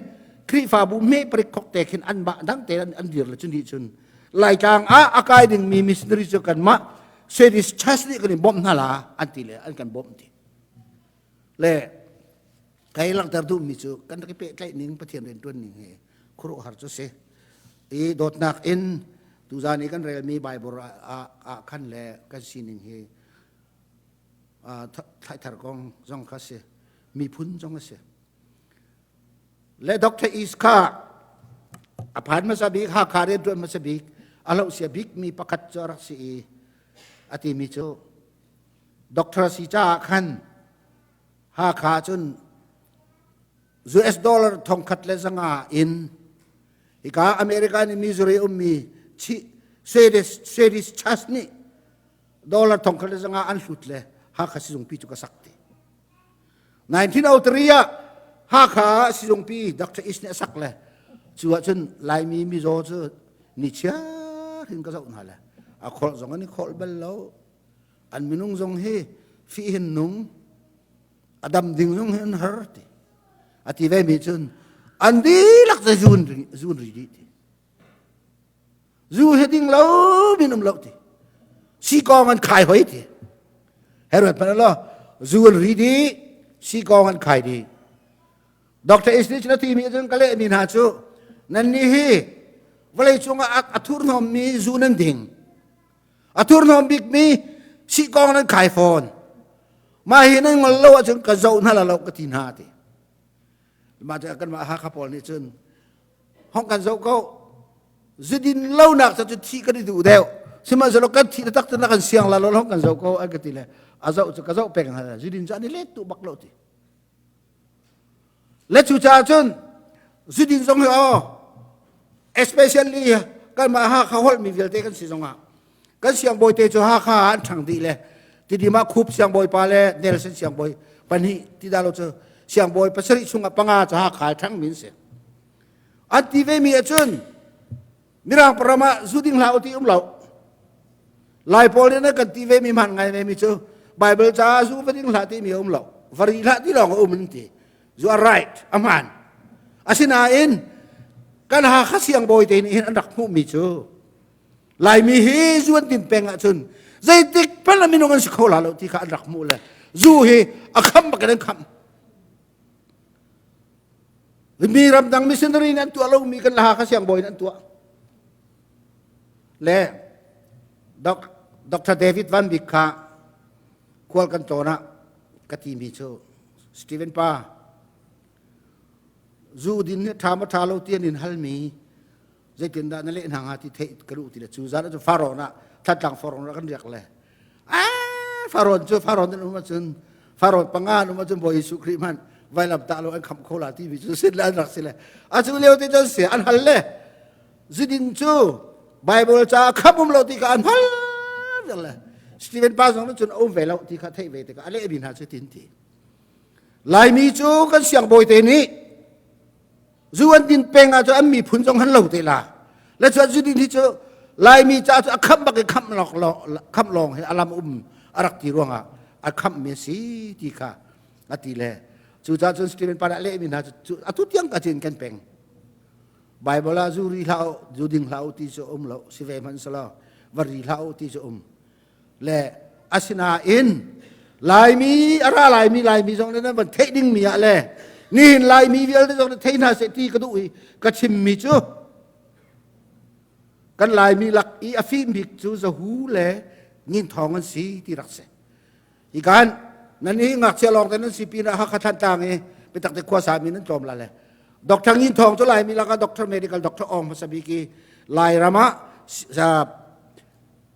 Khrihfabu me parik khok te khin anmah dang te an dir le cun cun Laitlang ah a kai dingmi missionary cu kanmah Swedish Church nih kan in bawmh hna la an ti le an kan bawmh ti. Le kai langhter duhmi cu kan rak i pehtlaih ning Pathian rianṭuan ning hi khuaruahhar cu si. I dawtnak in tuzan i kan relmi Bible ah khan le kan sining hi thlaithar kong zong kha si miphun zong a si le Dr. East kha a phan hmasa bik Hakha rian ṭuan hmasa bik a loh sia bik mi pakhat cu a rak si i a timi cu doctor si caah khan Hakha cun US dollar thongkhat le zanga in hika America nih Missouri ummi Swedish Swedish Church nih dollar thongkhat le zanga an hlut le Hakha sizungpi cu ka sak ti 1903 ah Hakha sizungpi Dr. East nih a sak le cu ahcun Laimi mizaw cu ni chiar hin ka zoh hna le a kholh zong an i kholh bal lo an minung zong hi fi hin nung a dam ding zong hi an har ti a ti ve mi cun an dihlak te zun zun ri dih ti Zu hi ding lo min um lo ti. Sikawng an khai hoi ti. Herod hmanh lo zu an ri di sikawng an khai di. Dr. Isnich na ti mi cun ka leh mi hna cu nan nih hi vawlei cungah a thurhnawm mi zu nan ding. A thurhnawm bik mi sikawng nan khai fawn. Mah hi nan ngol lo ahcun ka zoh hna la lo ka ti hna ti. Mah cu kanmah Hakha pawl nih cun hong kan zoh ko zudin lonak cu thi kan i duh deuh sihmanhsehlaw kan thi tak na kan siang la lo hong kan zoh ko an ka ti le a zoh cu ka zoh peng hna zudin cu an i let tu bak lo ti le cu caah cun zudin zong hi aw especially kan mah Hakha holh mi vialte kan si zongah kan siangbawi te cu Hakha ah an ṭhang dih le Tidim ah Khup siangbawi pa le Nelson siangbawi pahnih ti dah lo cu siangbawi pasarih chungah panga cu Hakha ṭhang min si. An ti ve mi ahcun Mirang param ah zu ding hlah u ti um lo. Lai pawl nih kan ti ve mi hman ngai ve mi cu Bible caah zu va ding hlah ti mi um lo. Va ri hlah ti lawng a um an ti. You are right, a hmaan. Asinain kan Hakha siangbawi te nih hin an rak hmuh mi cu Laimi hi zu an tin peng ahcun zeitik hmanh ah minung an si kho la lo ti kha an rak hmuh le zu hi a kham bak in an kham. Mi ramdang missionary nih an tuah lomi kan Hakha siangbawi nih an tuah. Le Dr. David Van Bik kha khual kan tlawn ah ka timi cu Stephen pa zu din hi ṭha ma ṭha lo ti an in halmi zeitindah na leh hna hnga ti theih ka duh ti le cu zan cu Faraon ah thlatlang Faraon ah kan riak le Faraon cu Faraon an um ahcun Faraon panga an um ahcun Bawi Jesuh Khrih hmanh vailam tah lo an khamh kho la ti mi cu sin le an rak si le a cu lio te cun si an hal le zudin cu Bible ca khamh um lo ti kha an hal le Stephen pa zong cun a um ve lo ti kha theih ve tikah a leh mi hna cu tin ti Laimi cu kan siangbawi te nih Zu an din peng ah cun an miphun zong han lo te la. Le cun zu din hi cu Laimi ca cu a khamh bak i khamh lawng khamh lawng hi alam um a rak ti ruangah a khamh mi a si ti kha a ti le cucaah cun Stephen pa nih a lehmi hna cu atu tiang ka cin kan peng. Bible ah zu ri hlah u, zu ding hlah u ti cu um lo, si ve hmanh selaw va ri hlah u ti cu um. Le asinain Laimi a ra laimi Laimi zong nih nan van theih dingmi ah le nihin Laimi vialte zong nih thei hna seh ti ka duh i ka chimmi cu Kan Laimi lak i a fim bik cu Zahu le Ngin Thawng an si ti rak si. Hi kan nan hi ngakchia lawng te nan si pinah Hakha Thantlang i biatak te khua sami nan tlawm la le. Dr. Ngin Thawng cu Laimi lakah Dr. Medical Doctor Ong hmasa bik i Lairam ah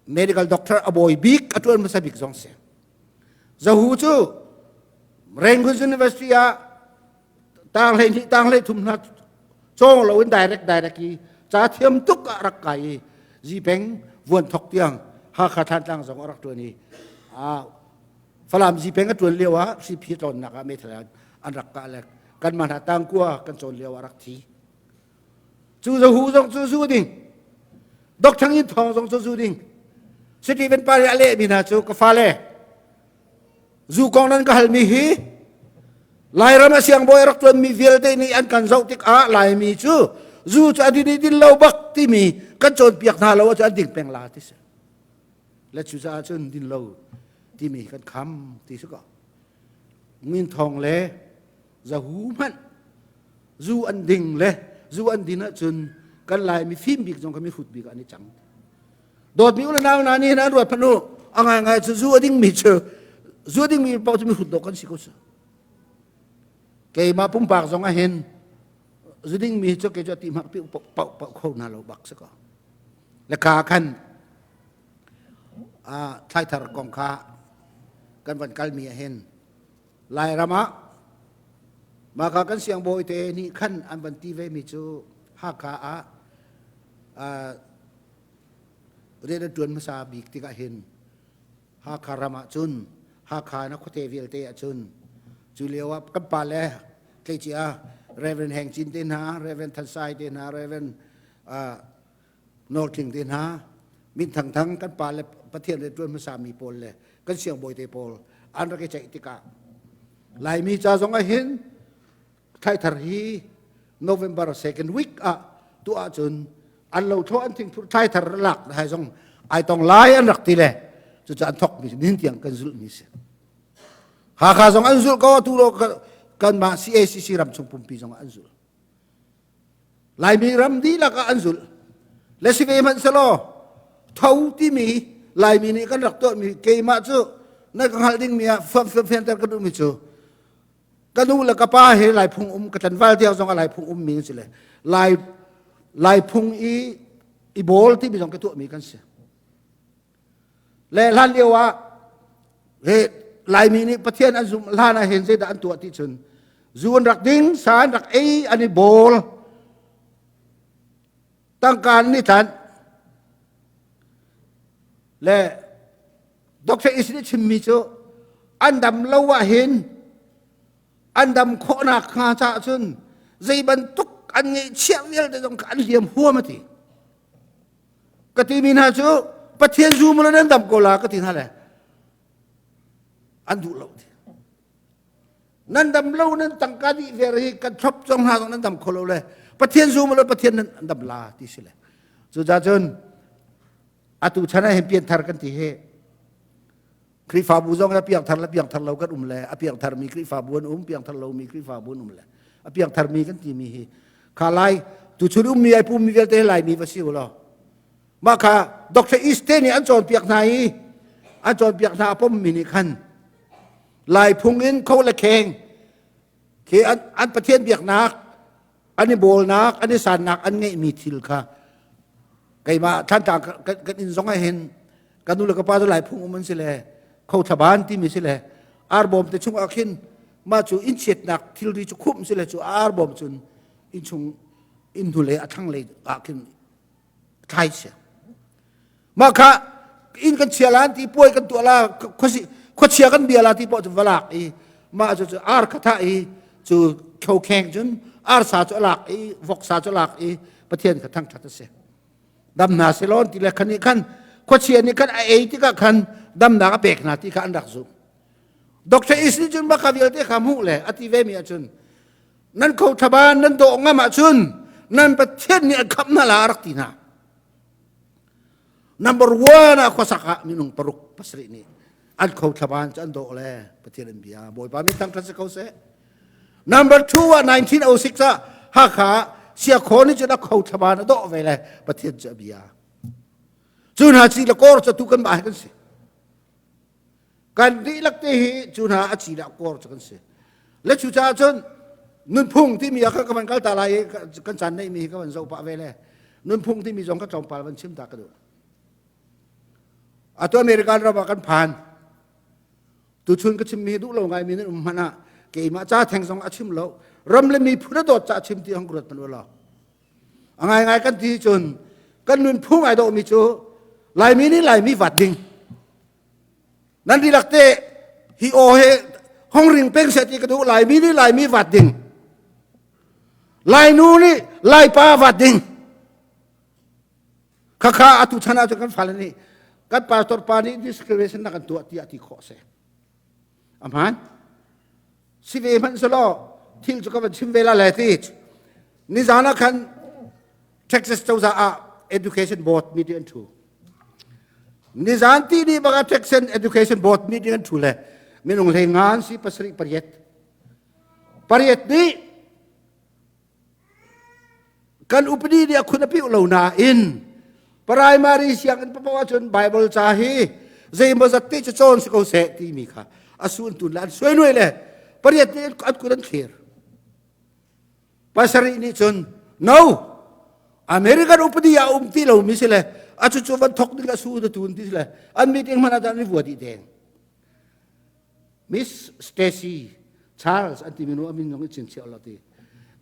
medical doctor a bawi bik a ṭuan hmasa bik zong si. Zahu cu Rangoon University ah tang hlei hnih tang hlei thum hna cawng lo in direct direct i ca thiam tuk ah rak kai i zipeng vuan thok tiang Hakha Thantlang zong a rak ṭuan i Falam zipeng a ṭuan lio ah Siphi tlawnnak ah meithal an rak kah le kanmah hna tangkua kan cawn lio ah rak thi. Cu zahu zong cu zu ding Dr. Ngin Thawng zong cu zu ding Stephen pa nih a lehmi hna cu ka fale zu kong nan ka halmi hi Lairam a siangbawi rak ṭuanmi vialte nih an kan zoh tikah Laimi cu zu cu a din i din lo bak timi kan cawnpiak hna lo ahcun an ding peng la ti si. Le cucaah cun din lo timi kan kham ti si ko. Ngin Thawng le zahu hmanh zu an ding le zu an din ahcun kan Lai mifim bik zong kha mihrut bik ah an i cang. Dawtmi u le nau hna nih an ruat phanh u a ngaingai cu zu a dingmi cu zu a dingmi paoh cu mihrut dawh kan si ko su. Keimah pumpak zong ah hin zu dingmi cu kei cu a ti hmak pi paoh paoh kho hna lo bak si ko. Le kha khan thlaithar kong kha kan van kalmi ah hin Lairam ah maka kan siangbawi te nih khan an van ti ve mi cu Hakha ah rian an ṭuan hmasa bik tikah hin Hakha ram ah cun Hakha na khuate vialte ah cun cu lio ah kan pa le tleicia Reverend Heng Cin te hna Reverend Than Sai te hna Reverend Nawltling te hna min thangthang kan pa le Pathian le ṭuan hmasa mi pawl le kan siangbawi te pawl an rak i ceih tikah Laimi ca zong ah hin thlaithar hi November second week ah tu ahcun an lo thlo an thingphur thlaithar lak hai zong ai tong lai an rak ti le cucu an thok mi nihin tiang kan zulh mi si Hakha zong an zulh ko tu lo kanmah CACC ram chung pumpi zong an zulh Laimi ram dihlak ah an zulh le si ve hmanh selaw tho timi Laimi nih kan rak tuahmi keimah cu na ka hngalh dingmi ah fianter ka duhmi cu ka nu le ka pa he Lai phung um ka tlanval tiang zong a Lai phung ummi si le Lai Lai phung i i bawl timi zong ka tuahmi kan si le hlan lio ah he Laimi nih Pathian an zumh hlan ah hin zeidah an tuah ti cun zu an rak ding sa an rak ei an i bawl tangka an i tlanh le Dr. Is nih chimmi cu an dam lo ah hin an dam khawhnak hnga caah cun zei bantuk an ngeihchiah vialte zong kha an liam huam a ti ka timi hna cu Pathian zum lo nan dam ko la ka ti hna le an duh lo ti nan dam lo nan tangka dih ver hi kan thlop zong hna zong nan dam kho lo le Pathian zum lo Pathian nan dam la ti si le cucaah cun atu chan ah hin pianthar kan ti hi Khrihfabu zong a piangthar le piangthar lo kan um le a piangthar mi Khrihfabu an um piangthar lo mi Khrihfabu an um le a piangthar mi kan timi hi kha lai tuchun ummi ai pummi vialte laimi va si u law mah kha Dr. East nih an cawnpiak hna i an cawnpiak hna a pommi nih khan lai phung in kho le kheng khi an, an Pathian biaknak an i bawlnak an i sannak an ngeihmi thil kha keimah Thantlang kan inn zong ah hin kan nu le ka pa cu lai phung um an si le kho thlaban timi si le arbawm te chung ah khin mah cu inn chiatnak thilri cu khumh si le cu arbawm cun inn chung inn hnulei a thlanglei ah khin thlai si mah kha inn kan chia lan ti puai kan tuah la khuachia kan bia la ti poh cu valak i mah cu cu ar kha thah i cu kho kheng cun ar sa cu alak i vok sa cu alak i pathian kha thangthat a si dam hna selaw ti le khan nih khan khuachia nih khan a ei tikah khan damnak a pek hna ti kha an rak zumh Dr. Is nih cun baka vialte kha hmuh le a ti ve mi ahcun nan kho thaban nan dawh ngam ahcun nan Pathian nih a khamh hna la a rak ti hna number one ah khuasak ah minung paruk pasarih nih an kho thlaban cu an dawh le Pathian an bia Bawipa min thangṭhat si ko seh number two ah 1906 ah Hakha siakhaw nih cun a kho thlaban a dawh ve le Pathian cu a bia. Cu hna ci le kor cu tu kan mah hi kan si. Kan dihlak te hi cu hna a ci le a kor cu kan si. Le cu caah cun nunphung timi ah khan ka van kal ta lai i kan caan neihmi hi ka van zoh pah ve le nunphung timi zong ka tlawmpal van chim ta ka duh. Atu American ram ah kan phan. Tuchun ka chimmi hi duh lo ngaimi nan um hmanh ah keimah ca theng zong a chim lo. Ram le miphun a dawt ca chim ti hong ruat hmanh u law. A ngaingai kan ti cun kan nunphung ai dawhmi cu Laimi nih Laimi vat ding. Nan dihlak te hi aw he hong ring peng seh ti ka duh Laimi nih Laimi vat ding. Lainu nih Laipa vat ding. Khakha atu chan ah cun kan fale nih kan pastor pa nih discrimination na kan tuah tiah ti khawh si. A hmaan. Si ve hmanh selaw thil cu ka van chim ve la le ti. Nizan ah khan Texas cozah ah education board meeting an thu. Nizan ti ni baka Texas education board meeting an thu le minung hlei ngan si pasarih pariat. Pariat nih Kan upadi nih a khun a piuh lo nain primary sianginn paoh ahcun Bible ca hi zeimawzat te cu cawn si ko seh timi kha a sun tun le an suai nuai le pariat nih an kut an thlir. Pasarih nih cun no American upadi ah um ti lomi si le a cucu van thok ding a su na tun ti si le an meeting hmanh ah an i vua dih deng. Miss Stacy Charles an timi nu a min zong i chinchiah lo ti.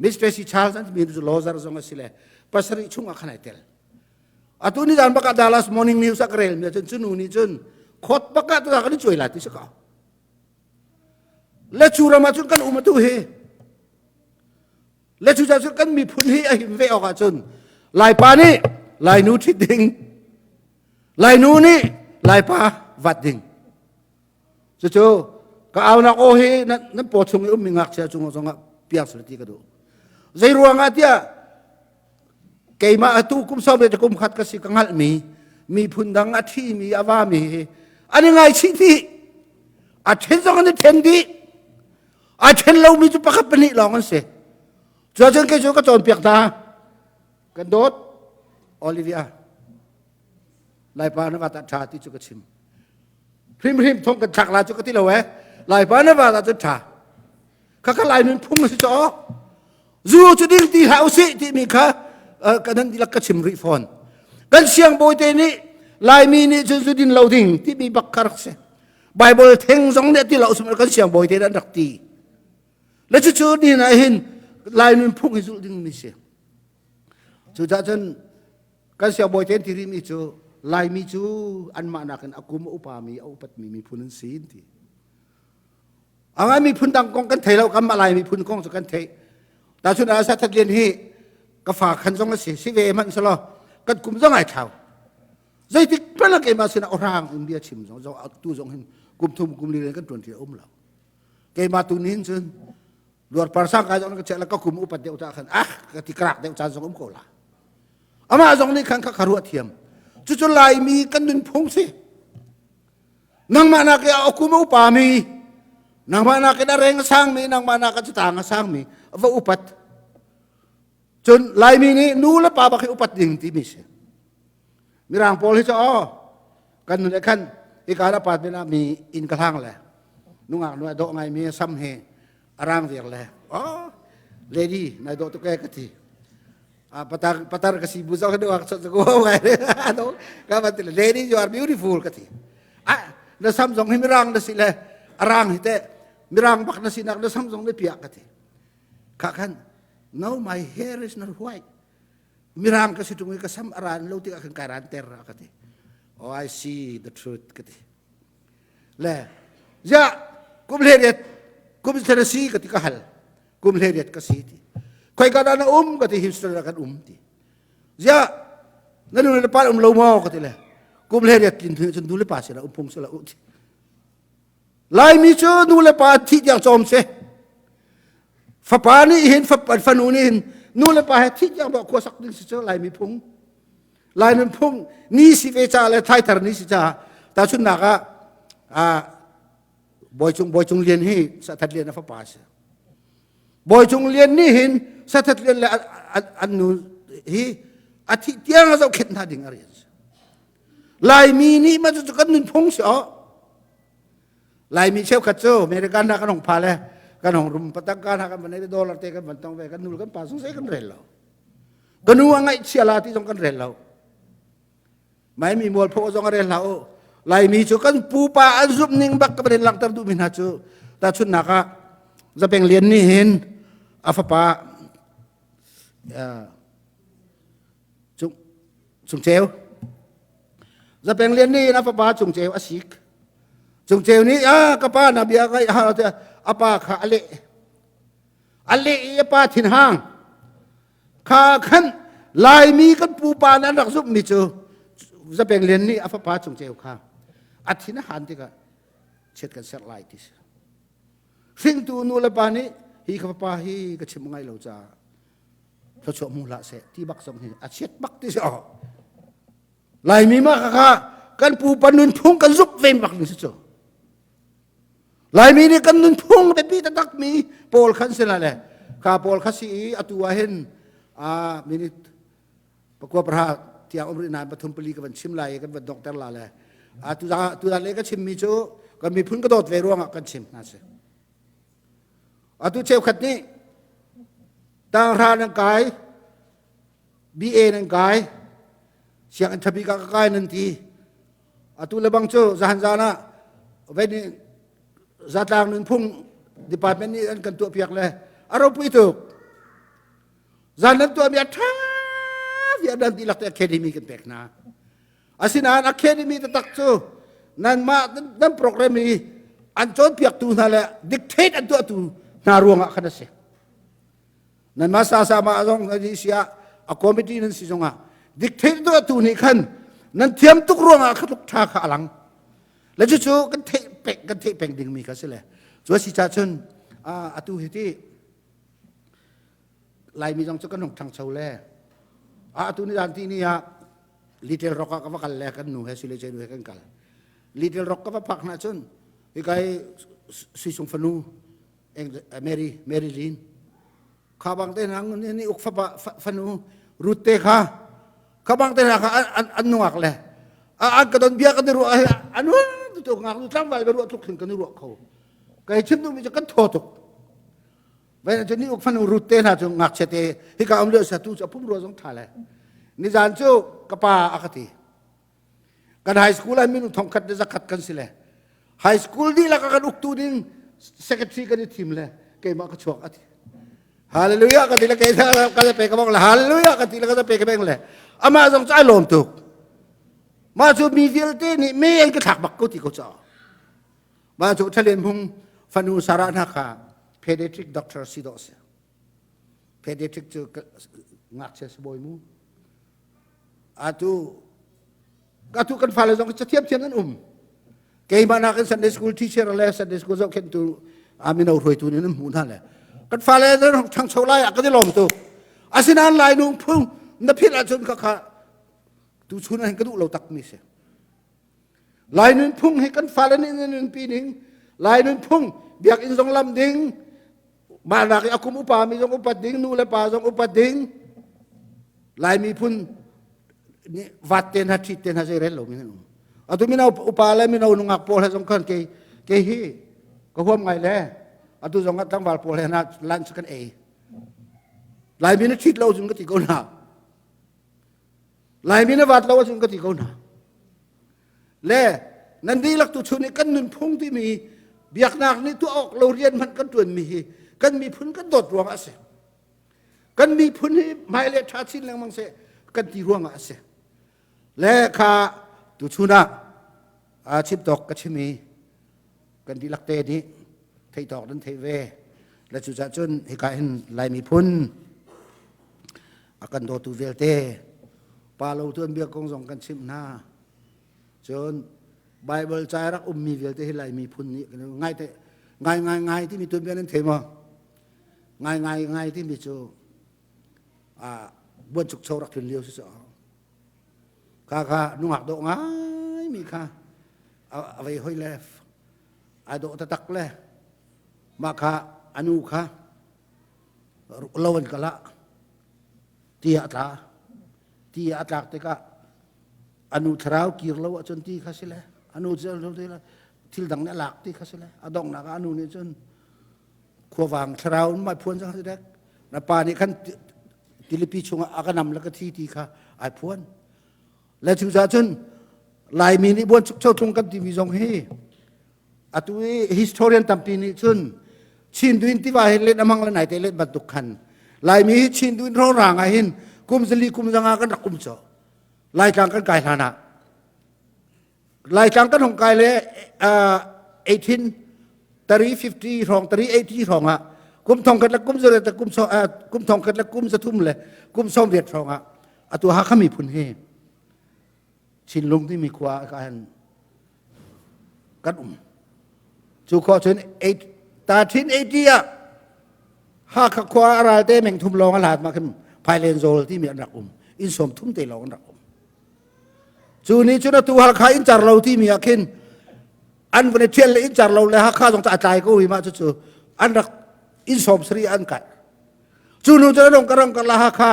Miss Stacy Charles an timi nu cu lawzer zong a si le pasarih chung ah khan ai tel. Atu ni zan bak ah Dallas Morning News ah ka rel mi ahcun cu nu nih cun khot bak ah tu kan i cuai lai ti si ko. Le cu ram ah cun kan um atu hi. Le cu cun kan miphun hi a him ve awk ahcun Laipa nih Lainu ṭhit ding, Lainu nih Laipa vat ding. Cucu ka aunak aw hi nan paw chung i ummi ngakchia cung zongah piak seh ti ka duh. Zei ruangah tiah keimah atu kum sawm le kum khat ka si ka hngalhmi miphun dang a ṭhimi a vami hi an i ngaichih dih. A ṭhen zong an i ṭhen dih. A ṭhen lomi cu pakhat pahnih lawng an si. Cuacun kei cu ka cawnpiak hna. Kan dawt Olivia Laipa na va ta ṭha ti cu ka chim. Hrimhrim thong kan thlak la cu ka ti lo eh. Laipa na va ta cu ṭha. Kha ka Lai nunphung a si caw. Zu cu ding ti hlah usih timi kha kan nan dihlak ka chim rih fawn. Kan siangbawi te nih Laimi nih cun zu din lo ding timi bak kha rak si. Bible theng zong nih ti lo sum kan siangbawi te an rak ti. Le cucu ni ah hin Lai nunphung hi zulh ding mi si. Cucaah cun kan siangbawi te ti rihmi cu Laimi cu anmah nakin a kum a upami a upatmi miphun an si ti. A ngai miphun dang kong kan thei lo kanmah Lai miphun kong cu kan theih. Tahchun ah Sathat Lian hi ka fa khan zong a si si ve hmanh selaw kan kum zong ai thlau. Zeitik hmanh ah keimah sinah orang in bia chim zong zong tu zong hin kum thum kum li kan tuan ti a um lo. Keimah tu nin cun luar parsa kai zong ka check la ka kum upat deuh ta khan ah ka ti karak deuh caan zong um ko la amah zong nih khan kha kha ruah thiam cucu laimi kan nunphung si nangmah nak i a kum a upa mi nangmah nak in a reng a sang mi nangmah nak a cutang a sang mi va upat cun laimi nih nu le pa bak hi upat ding timi si Mirang pawl hi cu aw kan nun khan hika apartment ah mi inn ka hlang le nungak nu a dawh ngai mi sam he arang vir le oh lady nai dawh tuk e ka ti a patar patar ka si bu zong nungak chot ko ngai no ka ban ti lady you are beautiful ka ti a na sam zong hi mirang na si le arang hi te mirang bak na si nak na sam zong na piak ka ti kha khan no my hair is not white Mirang ka si ṭung i ka sam a ran lo tikah khan kai ran ter a ka ti. Oh, I see the truth ka ti. Le, ya kum hle riat kum hle si ka ti ka hal. Kum hle riat ka si ti. Khoi ka na um ka ti Houston ah kan um ti. Ya na nu le pa um lo maw ka ti le. Kum hle riat tlin cun nu le pa si la um phung si la u ti. Laimi cu nu le pa thih tiang cawm si. Fapa nih hin fanu nih hin nu le pa he thih tiang bawh khua sak ding si cu Laimi phung. Lai nunphung ni si ve ca le thaithar ni si caah tahchunhnak ah Bawi Cung Lian hi Sathat Lian a fapa a si. Bawi Cung Lian nih hin Sathat Lian le an nu hi a thih tiang a zohkhenh hna ding a rian si. Laimi nih mah cu kan nunphung si aw. Laimi cheukhat cu American hna kan hong pha le kan hong rum patangka hna kan van ei dollar te kan van tong ve kan nul kan pa sung kan rel lo. Ka nu a ngaihchia la ti zong kan rel lo. Mai mi mualpho zong a rel hlah u. Laimi cu kan pupa an zumh ning bak ka van langhter duhmi hna cu tahchunhnak ah Zapeng Lian nih hin a fapa Cung Cungceu Zapeng Lian nih a fapa Cungceu a sik. Cungceu nih a ka pa na bia ngai a pa kha a leh. A leh i a pa thinhang. Kha khan Laimi kan pupa nih an rak zumhmi cu Zapeng Lian nih a fapa Cungceu kha a thin a han tikah chiat kan serh lai ti si. Hringtu nu le pa nih hi ka fapa hi ka chim ngai lo caah thluachuah hmu hlah seh ti bak zong hi a chiat bak ti si aw Laimi ma kha kan pupa nunphung kan zuk ve bak ni si cu Laimi nih kan nunphung biapi taktak mi pawl khan si la le kha pawl kha si i atu ah hin a minute pakua pahra tiang um rih nain pathum pali ka van chim lai i kan van donghter la le tu tu le ka chimmi cu kan miphun ka dawt ve ruangah kan chim hna si Atu cheukhat nih tanghra nan kai, BA nan kai, sianginn ṭhabik ah ka kai nan ti. Atu le bang cu zahan zan ah vei zatlang nunphung department nih an kan tuahpiak le a ropui tuk. Zan nan tuahmi a ṭha viar nan dihlak te academy kan pek hna. Asinain academy taktak cu nanmah nan program i an cawnpiaktu hna le dictate an tuahtu hna ruangah khan a si. Nanmah sasa mah zong na si ah a committee nan si zongah dictate tuahtu nih khan nan thiam tuk ruangah kha tluk ṭha kha a lang. Le cucu kan theih peng kan theih peng dingmi kha si le. Cu a si cah cun atu hi ti Laimi zong cu kan hung ṭhangcho le atu ni zan ti ni ah Little Rock ah ka va kal le kan nu he sile nu he kan kal. Little Rock ka va phak hna cun hikai Sui fanu Mary Mary Lin kha bang te nang ni uk fapa fanu Ruth te kha kha bang te kha an nungak le an ka don bia kan i ruah an tu ngak nu tlangval ka ruah tluk khin kan i ruah kho kai chim duhmi cu kan thaw tuk Vai cu ni uk fanu rut te hna cu ngakchia te hika um lio sa tu cu a pum rua zong tha le nizan cu ka pa a ka ti kan high school ah minung thongkhat le zakhat kan si le high school dihlak a kan uktu ding secretary kan i thim le keimah ka chuak a ti hallelujah ka ti le kei ka pe ka bong le hallelujah ka ti le ka pe ka beng le amah zong cu ai lawm tuk mah cu mi vialte nih me an ka thlak bak ko ti ko caw Mah cu Thalen Hmung fanu Sarah hna kha pediatric doctor si dawh si. Pediatric cu ngakchia sibawi mu. Atu atu kan fale zong cathiam thiam an um. Keimah nakin Sunday school teacher le Sunday school zohkhenhtu mino hruaitu nih nan hmuh hna le kan fale nan ṭhangcho lai ah kan i lawm tuk. Asinain lai nung phung na philh ahcun kha kha tuchun ah hin ka duh lo takmi si. Lai nunphung hi kan fale nih nan nunpi ning Lai nunphung biakinn zong lam ding mah nak i a kum upa mi zong upat ding nu le pa zong upat ding Lai miphun nih vat te hna ṭhit te hna zei rel lo mi nan um atu mino upa le mino nungak pawl he zong khan kei kei hi ka huam ngai le atu zong ah tlangval pawl he na lunch kan ei Laimi na ṭhit lo cun ka ti ko hna Laimi na vat lo ahcun ka ti ko hna. Le nan dihlak tu chun i kan nunphung timi biaknak nih tuah awk lo rian hmanh kan ṭuanmi hi kan miphun kan dawt ruangah a si. Kan miphun hi hmailei ṭha chin lengmang seh kan ti ruangah a si. Le kha tuchun ah chim tawk ka chim i kan dihlak te nih theih tawk nan theih ve. Le cucaah cun hika hin Lai miphun a kan dawtu vialte pa lo tuanbia kong zong kan chimh hna cun Bible ca rak ummi vialte hi Lai miphun nih ngai te ngai ngai ngai timi tuanbia nan thei maw ngai ngai ngai timi cu a buanchukcho rak tlun lio si cu kha kha nungak dawh ngai mi kha a vei hoi le ai dawh taktak le mah kha anu kha lo an kal ah ti a tla ti a tlak tikah. Anu thlarau kir lo ahcun ti kha si le anu cu thil dang nih a lak ti kha si le a donghnak ah anu nih cun khuavang thlarau in mai phuan cang si dek. Na pa nih khan tilipi chungah a ka nam le ka thi ti kha ai phuan. Le cu cah cun Laimi nih buan chukcho tlung kan timi zong hi atu i historian tampi nih cun Chinduin tiva hi let amang le nai te let bantuk khan Laimi hi Chinduin rorang ah hin kum zali kum zanga kan rak um cho. Laitlang kan kai hlan ah Laitlang kan hong kai le 18 tari 50 hrawng tari 80 hrawng ah kum thong khat le kum zariat le kum so kum thong khat le kum zathum le kum som riat hrawng ah atu Hakha miphun hi Chinlung timi khua ah hin kan um. Cu khua cun 1380 ah Hakha khua a ral te meng thum lawng a hlat ma khin Phailen zawl timi an rak um. Inn sawm thum te lawng an rak um. Cu ni cun atu Hakha inn car lo timi ah khin an van i thial le inn car lo le Hakha zong a tlai ko hi mah cucu an rak inn sawm sari an kai. Cu nu cu rong ka rong ka la Hakha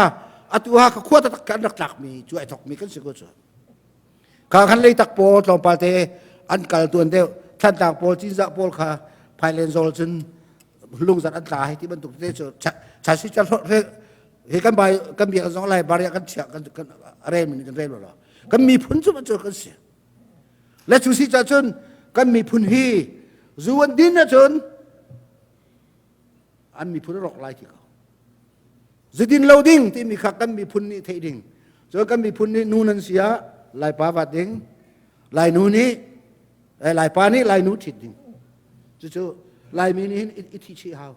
atu Hakha khua taktak an rak tlakmi cu ai thokmi kan si ko cu. Kha khan leitak pawl tlawmpal te an kal tuan deuh Thantlang pawl Cinzah pawl kha Phailen zawl cun lungzat an tla hei ti bantuk te cu chasi cha hi kan bai kan biak zong lai baria kan chia kan kan rel min kan rel lo kan miphun cu cu kan si le cu si cha cun kan miphun hi zu an din ahcun an miphun a rawk lai ti ko zudin lo ding timi kha kan miphun nih theih ding cun kan miphun nih nu nan si ah laipa vat ding lainu nih laipa nih lainu ṭhit ding cucu laimi nih hin i thi chih hau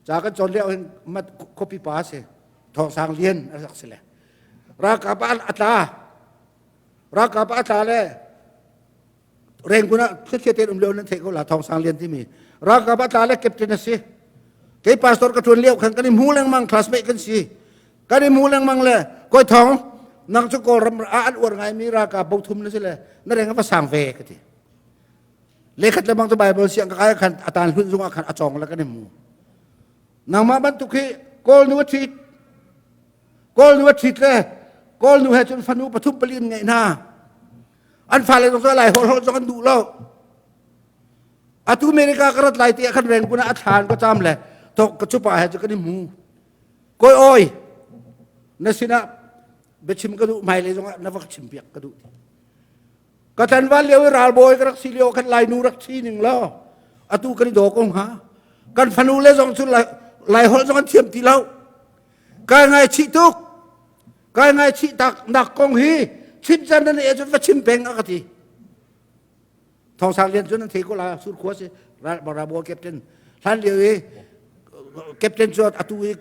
ca kan cawn lio hin mat khuapi pa si thawng sang lian a rak si le ralkap ah a tla ralkap ah a tla le Rengkun ah thlichia tein um lio nan theih ko la Thawng Sang Lian timi ralkap ah tla le captain a si. Kei pastor ka ṭuan lio khan kan i hmu lengmang, classmate kan si, kan i hmu lengmang le koi thong nang cu Kawlram ah an uar ngaimi ralkap bothum na si le na reng a va sang ve ka ti. Lekhat le bang cu Bible siang ka kai khan a tan hlun zung ah khan a cawng le kan i hmu. Nangmah bantuk hi Kawl nu a ṭhit, Kawl nu a ṭhit le Kawl nu he cun fanu pathum pali in ngeih hna. An fale zong cu lai holh holh zong an duh lo. Atu America ka rat lai ti ah khan Rangoon ah a thlan ka cam le tok ka chupa he cu kan i hmu. Koi oi na sinah biachim ka duh, hmailei zongah na va chim piak ka duh. Ka tlanval lio i ralbawi ka rak si lio khan Lainu rak thi ning law atu kan i daw ko hnga. Kan fanu le zong cu lai holh zong an thiam ti lo. Kai ngaichih tuk. Kai ngaichih tak nak kong hi chim can nan e cun va chim peng a ka ti. Thawng Sang Lian cu nan thei ko la, sur khua si ralbawi captain hlan lio i captain cu atu i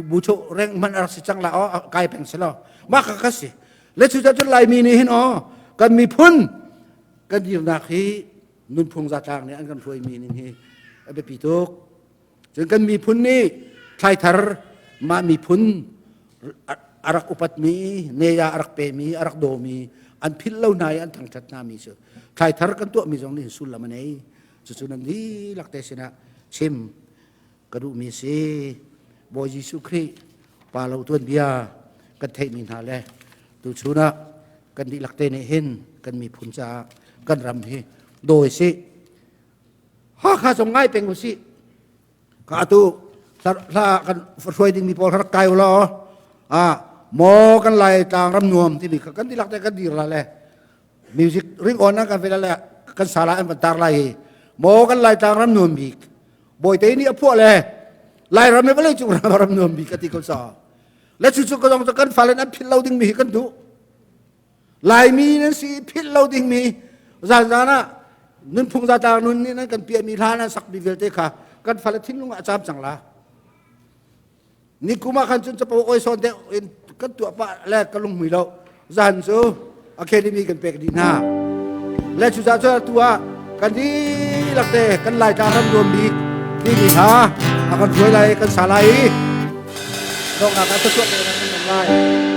bu cho reng man a rak si cang la o kai peng si lo mah ka ka si le cu cun Laimi nih hin o kan miphun kan dirnak hi nunphung zatlang nih an kan hruaimi ning hi a biapi tuk. Cun kan miphun nih thlaithar mah miphun a rak upatmi, neya a rak pemi, a rak dawmi, an philh lo hna i an thangṭhat hna mi cu thlaithar kan tuahmi zong nih sullam a nei. Cucu nan dihlak te sinah chim ka duhmi a si. Bawi Jesuh Khrih pa lo tuanbia kan theihmi hna le tuchun ah kan dihlak te nih hin kan miphun caah kan ram hi dawi sih. Hakha zong ngai peng usih. Ka atu hla kan hruai dingmi pawl rak kai ulaw ah maw kan Lai tlang ram nuam timi kha kan dilak te kan dir la le music ring on kan vela le kan sala an van tar lai hi maw kan Lai tlang ram nuam bik bawite nih a phuah le Lai ram le vawlei cung ram nuam bik ati ko sa le cu cu ka zong kan fale an philh lo ding mi hi kan duh. Laimi nan si philh lo dingmi zanzan ah nunphung zatlang nun nih nan kan piahmi hla nan sakmi vialte kha kan fale thinlung ah a caam cang la. Nikum ah khan cun capo oi sawn deuh in kan tuah pah le ka lunghmui lo. Zan cu academy kan pek dih hna. Le cu cah cun atu ah kan dihlak te kan Laitlang ram nuam bik timi hla a kan hruai lai kan sa lai i donghnak ah thluachuah pe kan um lai.